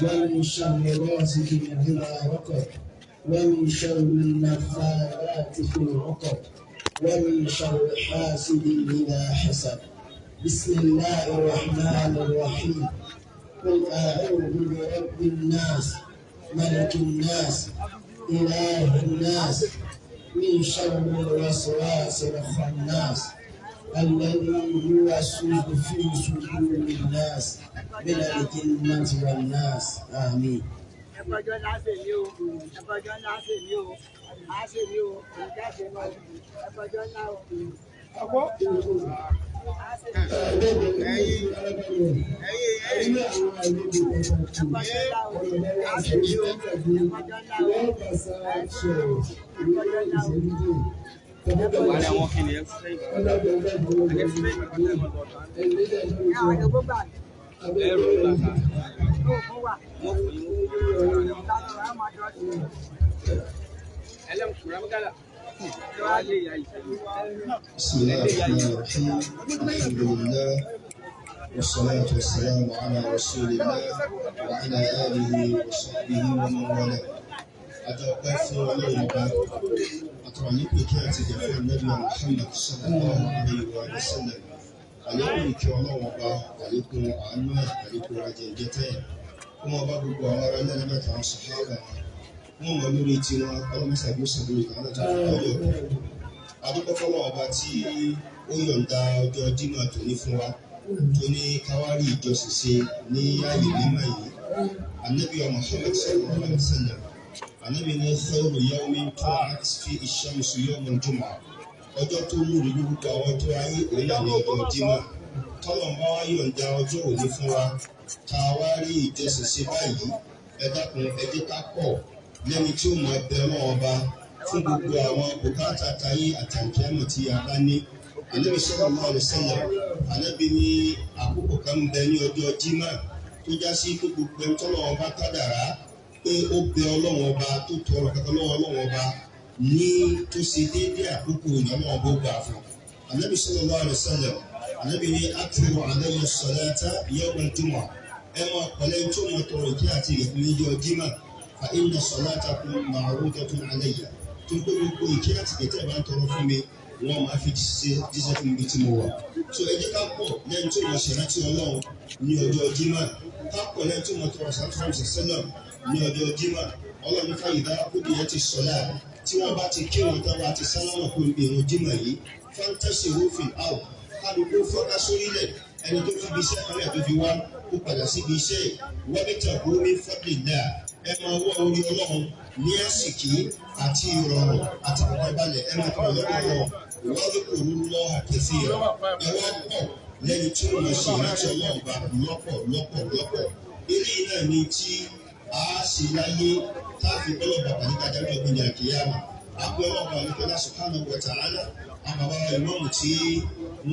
ومن شر غاسق إذا وقب، ومن شر النفاثات في العقد، ومن شر حاسد إذا حسد. بسم الله الرحمن الرحيم. قل أعوذ برب الناس، ملك الناس، إله الناس، من شر الوسواس الخناس، الذي يوسوس في صدور الناس، من الجنة والناس. آمين. Ẹgbẹ́jọ́ ńlá ṣe mí o, ẹgbẹ́jọ́ ńlá ṣe mí o, á ṣe mí o, òǹkà ṣe mọ́, ẹgbẹ́jọ́ ńlá o. Á ṣe mí o, ẹgbẹ́jọ́ ńlá o, á ṣe mí o, ẹgbẹ́jọ́ ńlá o. Ìṣẹ́jú díẹ̀ بسم الله الرحمن الرحيم الحمد لله والصلاة والسلام على رسول الله وعلى آله وصحبه ومن والاه. Adọ́pẹ́ fún Ọlọ́run ọba àtọ̀rọ̀ nípò kí àti ìjẹ́ fún Ànábì Muhammad sallallahu alayhi wa sallam. Àlékún ìkẹ́ Ọlọ́run ọba, àlékún àánú ẹ̀, àlékún ajẹ́jẹ́ tẹ́yẹ̀. Kó máa bá gbogbo àwọn ará ilé ẹ̀lẹ́mẹ̀ta àwọn sàhábà wọn wọ́n lórí tiwọn ọlọ́mọṣàgbọ́sà lórí tàwọn àti ọjọ́. Adúpẹ́ fọlọ́run ọba tí ó yọ̀ǹda ọjọ́ Jímọ̀ tòní fún wa tó ní káwárí ìjọsìn ṣe ní ààyè mímọ́ yìí. Ànábì wa Muhammad sallallahu alayhi wa sallam, Ànábì ní khayru yawmin tala'at fi ash-shamsu yawmul jumu'ah. Ọjọ́ tó lórí ní gbogbo àwọn ọjọ́ ayé òun náà ní ọjọ́ Jímọ̀. Tọ́lọ̀ ń bá wá yọ̀ǹda ọjọ́ òní fún wa ká wá rí ìjọsìn ṣe báyìí. Ẹ dákun, ẹ jẹ́ ká pọ̀ lẹ́ni tí ó máa bẹ Ọlọ́run ọba fún gbogbo àwọn bùkátà táyé àtàkìámọ̀ tí a bá ní. Ànábì sallallahu alaihi wasallam, Ànábì ní àkókò kan ń bẹ ní ọjọ́ Jímọ̀ tó já sí pé gbogbo ẹni tọ́lọ́run ọba kádàrá pé ó bẹ Ọlọ́run ọba tó tọrọ kankan lọ́wọ́ Ọlọ́run ọba ní tó ṣe déédéé àkókò ní Ọlọ́run ọba ó gbà fún. Ànábì sallallahu alaihi wasallam, Ànábì ní akthiru alayya salata yawm al-jumu'ah. Ẹ máa pọ̀lẹ́ tó máa tọrọ ìkí àti ìrẹ̀kùn níjọ́ Jímọ̀ fa inna salatakum ma'rudatun alayya. Tó pé gbogbo ìkí àti ìgẹ̀tẹ̀ bá ń tọrọ fún mi, wọ́n máa fi jíṣẹ́ fún mi tí mo wà. So ẹ jẹ́ ká pọ̀ lẹ́yìn tó máa ṣèrántí Ọlọ́run ní ọjọ́ Jímọ̀, ká pọ̀ lẹ́yìn tó máa tọrọ ṣàtúnṣe sẹ́lẹ̀m ní ọjọ́ Jímọ̀. Ọlọ́run fa idha qudiyati s-salat, tí wọ́n bá ti kírun tán bá ti sálámà kó ìrun Jímọ̀ yìí, fantashiru fil ard, kálukú fọ́nká sórílẹ̀, ẹni tó fi ibi iṣẹ́ kan lẹ̀ tó fi wá kó padà síbi iṣẹ́ ẹ̀, wabtagu min fadlillah, ẹ máa wá orí Ọlọ́run ní àsìkí àti ìrọ̀rùn àti ìfọ̀kànbalẹ̀, ẹ máa tọrọ lọ́dọ̀ Ọlọ́run. Wadhkurullaha kathira, ẹ wá pọ̀ lẹ́ni tí ó máa ṣe ìrántí Ọlọ́run bá lọ́pọ̀ lọ́pọ̀ lọ́pọ̀. Eléyìí náà ni tí a ṣe láyé tá a fi bọ́lọ̀ bàbá níta dájú ọ̀gbìn àkìyàmà. Àpò Ọlọ́run àlùkọ́lá subhanahu wa ta'ala, àbàbà ìmọ̀mù tí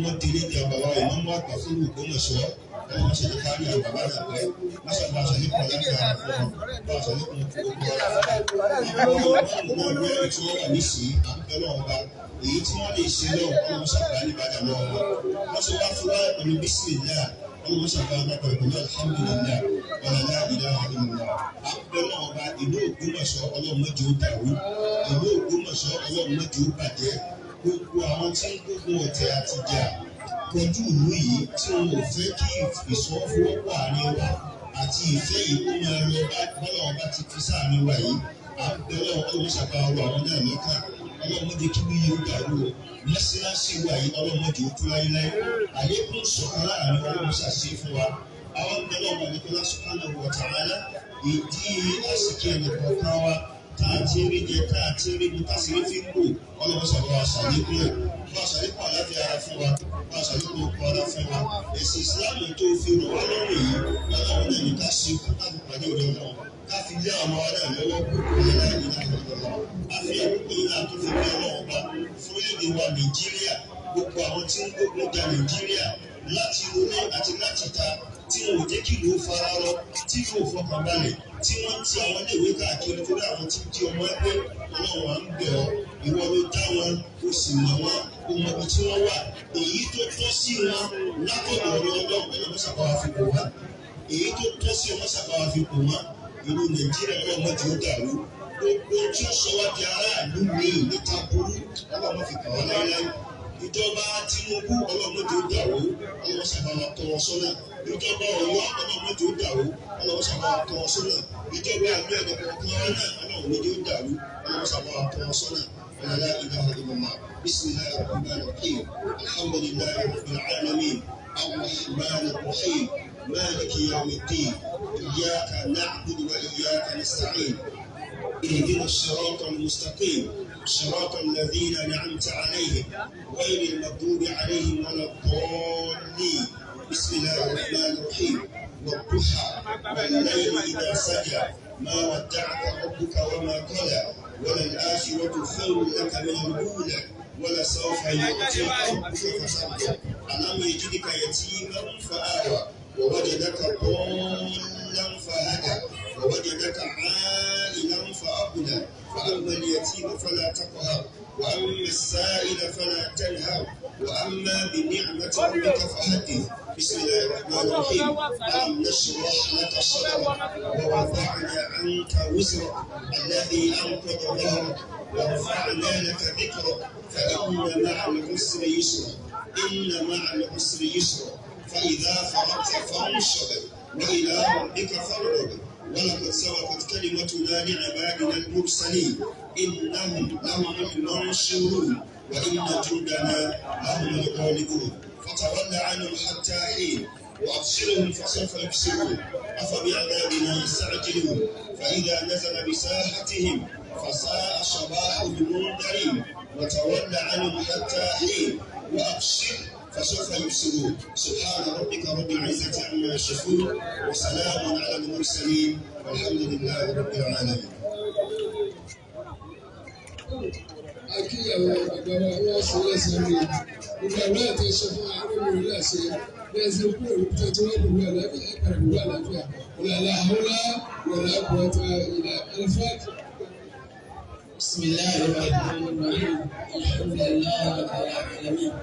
wọ́n délé ní àbàbà ìmọ̀mù àgbà fún Ògbómọ̀ṣọ́. Ọlọ́run ṣe ní kárí àbàbà náà pẹ́. Máṣe bá aṣọ nípa láti ara fún wọn, bá aṣọ nípa gbogbo ara fún wọn. Àwọn ìmọ̀mù náà mẹ́rin tí wọ́n wà nísìnyí, àbúkẹ́ lọ́wọ́ bá èyí tí wọ́n lè ṣe lọ́wọ́ Ọlọ́run ṣàgbá níbàdà lọ́wọ́ wọn. Wọ́n ṣe wá fún wa pẹ̀lú bísímìlá, Ọlọ́run ṣàgbá wa pẹ̀lú alhamdulillah, wala la ilaha illallah. Àbúkẹ́ lọ́wọ́ bá ìlú Ògbómọ̀ṣọ́, Ọlọ́run má jẹ́ ó dàrú. Ìlú Ògbómọ̀ṣọ́, Ọlọ́run má jẹ́ ó bàjẹ́. Gbogbo àwọn tí ń gbógun ọ̀tẹ̀ àti ìjà kojú ìlú yìí tí wọn ò fẹ́ kí ìfọwọ́sowọ́pọ̀ àárín wa àti ìfẹ́ yìí kó máa lọ bọ́lá ọba ti fi sáàárín wa yìí. À ń bẹ Ọlọ́run kó wọ́n ṣàbá ọrọ̀ àwọn náà lọ́kàn. Ọlọ́run má jẹ́ kí wíyí ó dàrú o. Mọ́ṣáláṣí wa yìí Ọlọ́run má jẹ́ ó tú láéláé. Àlékún ṣọ̀kan láàárín Ọlọ́run ṣàṣe fún wa. Àwọn ń bẹ Ọlọ́run àlékọ́lá subhanahu wa ta'ala ìdí àsìkí ẹnìkọ̀ọ̀kan wa tá a ti rí jẹ, tá a ti rí mu, tá a sì rí fi ń bò, Ọlọ́run ṣàbá wa ṣàlékún ẹ̀. Bá a ṣàlékún àlàáfíà ara fún wa, bá a ṣàlékún ọkọ̀ ara fún wa. Ẹ̀sìn Ìsìláàmù tó fi rọ̀ wá lọ́rùn yìí, Ọlọ́run náà ní ká ṣe kú ká fi pàdé ọ̀dọ̀ Ọlọ́run, ká fi lé àwọn ará lọ́wọ́ kó láì ní láti ọ̀dọ̀ Ọlọ́run. A fi àkókò yìí náà tó fi bí Ọlọ́run ọba fún orílẹ̀-èdè wa Nàìjíríà, gbogbo àwọn tí ń gbógun ja Nàìjíríà láti ilé àti láti ta, tí wọn ò jẹ́ kí ìlú fara rọ, tí ìlú ò fọkàn balẹ̀, tí wọ́n ti àwọn iléèwé káàkiri torí àwọn tí ń jí ọmọ ẹgbẹ́. Ọlọ́run à ń bẹ̀ ọ́, ìwọ ló dá wọn, ó sì mọ̀ wọn, ó mọ ibi tí wọ́n wà. Èyí tó tọ́ sí wọn látọ̀dọ̀ ọ̀rọ̀ Ọlọ́run, Ọlọ́run ṣàbá wa fi kò wá. Èyí tó tọ́ sí wọn ṣàbá wa fi kò wá. Ìlú Nàìjíríà Ọlọ́run má jẹ́ ó dàrú. Gbogbo tí ó sọ wá di aráàlú míì níta burú, Ọlọ́run má fi kàn wá láéláé. Ìjọba Tinubu Ọlọ́run má jẹ́ ó dàrú, Ọlọ́run ṣàbá wa tọ́ wọn sọ́nà. Ìjọba Ọ̀yọ́ Ọlọ́run má jẹ́ ó dàrú, Ọlọ́run ṣàbá wa tọ́ wọn sọ́nà. Ìjọba àgbẹ̀ ẹ̀dọ̀kọ̀ọ̀kan náà Ọlọ́run ní jẹ́ ó dàrú, Ọlọ́run ṣàbá wa tọ́ wọn sọ́nà. Wala la ilaha illallah. Bismillahir rahmanir rahim. Alhamdulillahi rabbil alamin. Arrahmanir rahim. Maliki yawmiddin. Iyyaka na'budu wa iyyaka nasta'in. اهدنا الصراط المستقيم، صراط الذين أنعمت عليهم غير المغضوب عليهم ولا الضالين. بسم الله الرحمن الرحيم. والضحى والليل إذا سجى، ما ودعك ربك وما قلى، وللآخرة خير لك من الأولى ولسوف يعطيك ربك فترضى ألم يجدك يتيما فآوى ووجدك ضالا فهدى ووجدك عائلا فأغنى فأما اليتيم فلا تقهر وأما السائل فلا تنهر وأما بنعمة ربك فحدث. بسم الله الرحمن الرحيم. ألم نشرح لك صدرك ووضعنا عنك وزرك الذي أنقض ظهرك ورفعنا لك ذكرك فإن مع العسر يسرا إن مع العسر يسرا فإذا فرغت فانصب وإلى ربك فارغب. ولقد سبقت كلمتنا لعبادنا المرسلين إنهم لهم المنصورون وإن جندنا لهم الغالبون. فتول عنهم حتى حين وأبصرهم فسوف يبصرون أفبعذابنا يستعجلون. فإذا نزل بساحتهم فساء صباح المنذرين. وتول عنهم حتى حين وأبصر فسوف يبصرون. سبحان ربك رب العزة عما يصفون وسلام على المرسلين والحمد لله رب العالمين. Akíyàwó bàbá wa wọ́n ṣe lẹ́sẹ̀ rí gbogbo àwọn àti ẹ̀ṣọ́ fún àwọn ọmọ rẹ̀ láṣẹ bẹ́ẹ̀ ṣe kúrò ní tó tí wọ́n pẹ̀lú àlàáfíà ẹ̀ padà pẹ̀lú àlàáfíà wàlá àhúlá wàlá quwwata illa al-Fatiha. بسم الله الرحمن الرحيم. الحمد لله رب العالمين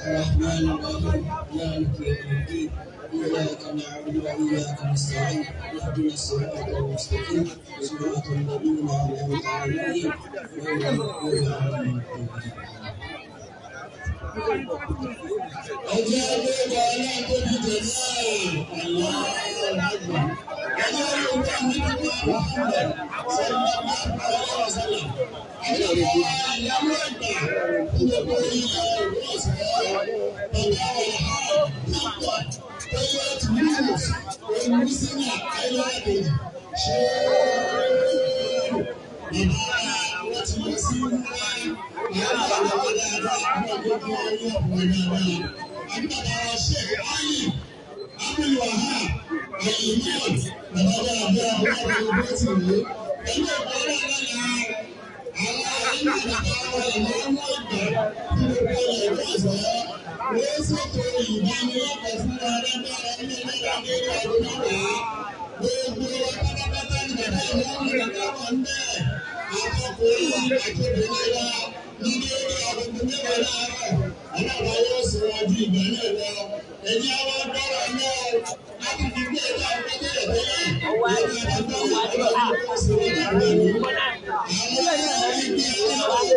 الرحمن الرحيم مالك يوم الدين إياك نعبد وإياك نستعين اهدنا الصراط المستقيم صراط الذين أنعمت عليهم غير المغضوب عليهم. Ọjọ́ gbogbo aláàbòbí tẹ̀lé Allahu Akbar. Ọjọ́ gbogbo àmì Muhammad sallallahu alaihi wasallam. Àjọ ìyàwó àgbà gbogbo ilẹ̀ ìwọ̀sẹ̀ bàbá ọ̀hán dọ́kítọ̀ Toyot Yunus Olùsínà Ayọ̀dèjì ṣe bàbá wọn ti lọ sí wúwá yàrá àwọn dáadáa àwọn àgbẹ̀kọ̀ ọwọ́ ọ̀pọ̀ dáadáa. Àbí bàbá wa Sheikh Ali Abdul Wahab Al-Imam bàbá dáadáa bàbá wa ti rí. Pẹ̀lú ọ̀pọ̀ ọlọ́ọ̀lá àwọn àìní bàbá wa ìnáwó àgbà tí gbogbo ilẹ̀ ìwọ̀sẹ̀ wọ́n ṣètò ìdánilẹ́kọ̀ọ́ fún wa lágbára ní ọlọ́dà ní ọdún mẹ́wàá. Gbogbo wa pátápátá ní bàbá ìnáwó bàbá wa ń bẹ̀. Àtọkùnrin àtobìnrin wa ní déédéé agogo mẹ́wàá láàárọ̀. Ọlọ́run yóò sọ wá ju ìgbà náà lọ. Ẹ̀yin àwọn agbára náà láti fi gbé ẹ̀dá tẹ́lẹ̀ tẹ́lẹ̀. Ìyẹn àgbà ọlọ́run yóò sọ wá ju ìgbà náà lọ. Àwọn ẹgbẹ́ aláwọ̀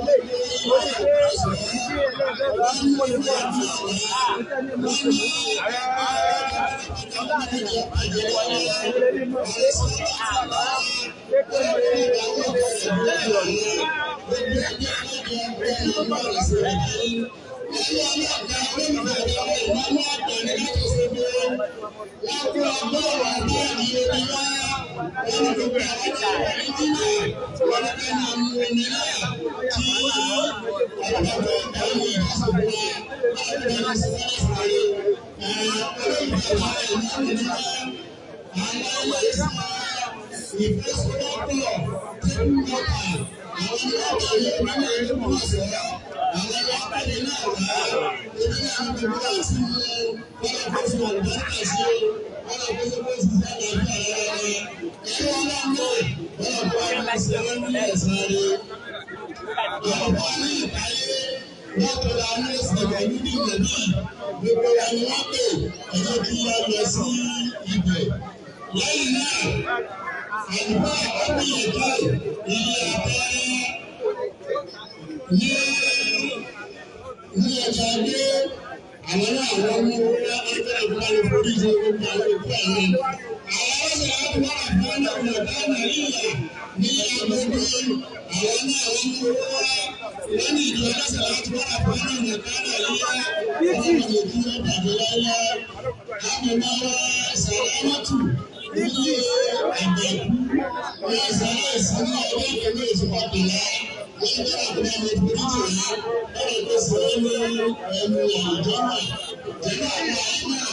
Lẹ́yìn náà, àlùfáà ọ̀gbìyànjú ilé abẹ́rẹ́ ní ní ọjà gbé àwọn náà wọ́n mú owó ẹgbẹ́ ìgbà lè forí ju gbogbo àwọn òkú àwọn. Àwọn ọ̀sẹ̀ láti wá àfihàn ọ̀nà nàìjíríà ní agbègbè àwọn náà wọ́n mú owó wá. Wọ́n ní ìjọ ọlọ́sẹ̀ láti wá àfihàn ọ̀nà nàìjíríà wọ́n lè kí wọ́n bàjẹ́ láíláí. Àmọ̀mọ́ sàlámọ́tù ní àgbàkú wọ́n sàláìsí ní ọjọ́ ìkẹ́lẹ́ oṣù kọkànlá. Wọ́n bá àkùnrin àwọn ìforíjì rẹ̀ lọ́rọ̀ tó sọ ọ́ ní ẹnu àwùjọ náà. Jẹ̀mọ́ àwọn ayé náà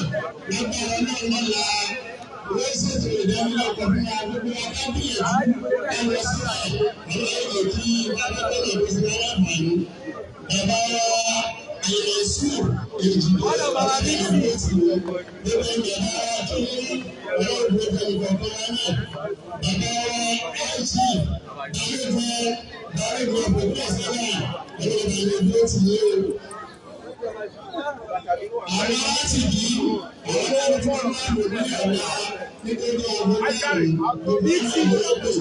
lágbára náà lọ́la Wọ́n ṣètò ìdánilẹ́kọ̀ọ́ fún wa gbogbo wa ká gbìyànjú ká lọ síbẹ̀ ọlọ́run kí kábẹ́tẹ̀ lè fi sí aláǹfààní. Bàbá wa Àyẹ̀sù Èjìdé ọlọ́run ló ti wọ gbogbo bàbá wa tó ní ọlọ́run gbogbo ìkọ̀kọ̀ wa náà. Bàbá wa Àìsí Balógun Balógun ọ̀pọ̀pọ̀ sọ́lá ọlọ́run ló ti yé o. Àwọn láti bí àwọn ọlọ́run tí wọ́n máa lò ní ọ̀la nítorí ọgbọ́n mẹ́rin gbogbo náà ló pè.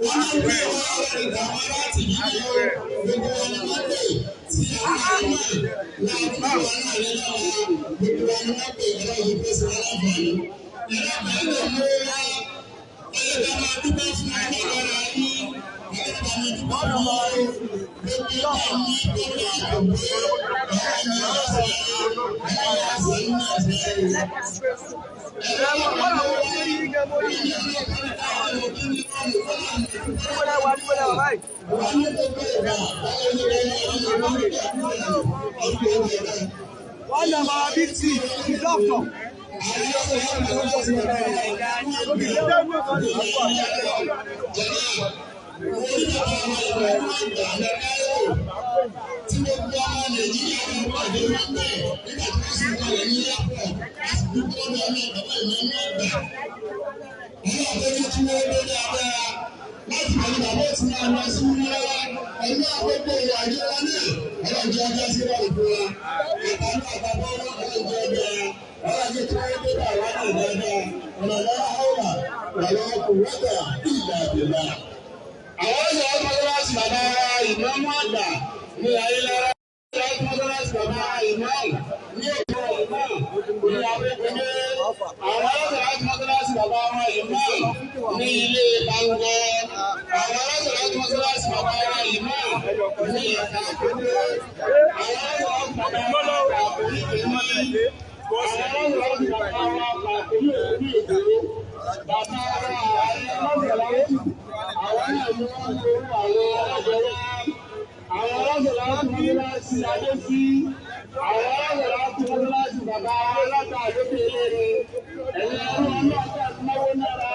Wọ́n ń gbé wọn ìgbà wọn láti bí ní gbogbo wọn ni wọ́n pè tí àwọn ọmọ náà láti wọn náà lé lọ́wọ́ gbogbo wọn ni wọ́n pè ọlọ́run pèsè wọn láǹfààní. Ìrọ̀pẹ́ lè mú wa ọlọ́dà máa dúpẹ́ fún ọlọ́dà yín ọlọ́dà máa dúpẹ́ fún ọ gbogbo àwọn ìgbọ́dọ̀ àgbègbè àwọn ọmọ ọ̀sẹ̀ àwọn ọ̀sẹ̀ ní ọ̀sẹ̀. One number 50, the doctor. Tí gbogbo ọmọ Nàìjíríà ń pàdé wọn bẹ́ẹ̀ nígbà tí wọ́n sì ń kalẹ̀ ní airport láti dúpẹ́ lọ́dọ̀ ọlọ́run bàbá ìmọ̀ ní àgbà. Ọlọ́run tó tún wọ́n dé dáadáa láti pẹ̀lú bàbá tí máa lọ sí wúlọ́wọ́ ẹ̀mí àgbègbè ìrìn àjò wọn náà ọlọ́run jẹ́ ọjọ́ sí ìrọ̀lẹ́ fún wa. Àtàwọn àtàwọn ọlọ́run jẹ́ ọjọ́ ọlọ́run tí wọ́n dé bá wà náà dáadáa ọ̀nà ọ̀hún wàlọ́ kùwọ́tà ìlà ìlà. Àwọn ọ̀sẹ̀ mọ́sálásí bàbá ìmáàmù àgbà ní ayélujára mọ́sálásí bàbá ìmáàmù ní èkó ìmáàmù ní abẹ́kọ̀dé. Àwọn ọ̀sẹ̀ mọ́sálásí bàbá ìmáàmù ní ilé Bangor. Àwọn ọ̀sẹ̀ mọ́sálásí bàbá ìmáàmù ní ìkàkọ́dé. Àwọn ọ̀sẹ̀ bàbá àwọn aláṣẹ láti adé sí àwọn aláṣẹ láti mọ́sálásí bàbá aláta àlókè eléré ẹ̀yìn ọ̀rọ̀ ọlọ́ọ̀tà náwó náírà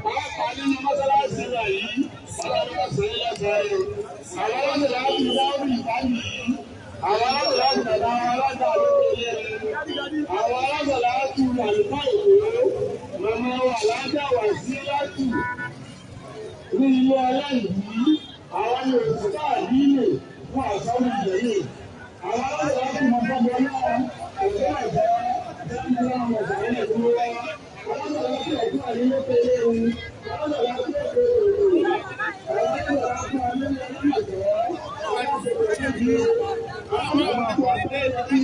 pàápàá nínú mọ́sálásí rẹ̀ yìí ọlọ́run ọ̀sẹ̀ lẹ́sẹ̀ rẹ̀ àwọn aláṣẹ láti dáwọ́ ìbáyìí àwọn aláṣẹ láti bàbá aláta àlókè eléré àwọn aláṣẹ láti àlùfáà èkó màmá wa alájà wà sí látù ní ilé aláìní àwọn yorùbá àdínlè fún àsọ́nù ìjẹ̀lẹ̀ àwọn aláṣẹ láti mọ fọ́gbọ́n náà òkú àjẹ́ dáńdá àwọn ọ̀sán ilẹ̀ tó wá aláṣẹ láti ọ̀gbọ́n àdínlé pẹ̀lẹ́ ewu aláṣẹ láti ọ̀gbọ́n òkè àwọn aláṣẹ láti àdínlé aláṣẹ àwọn aláṣẹ láti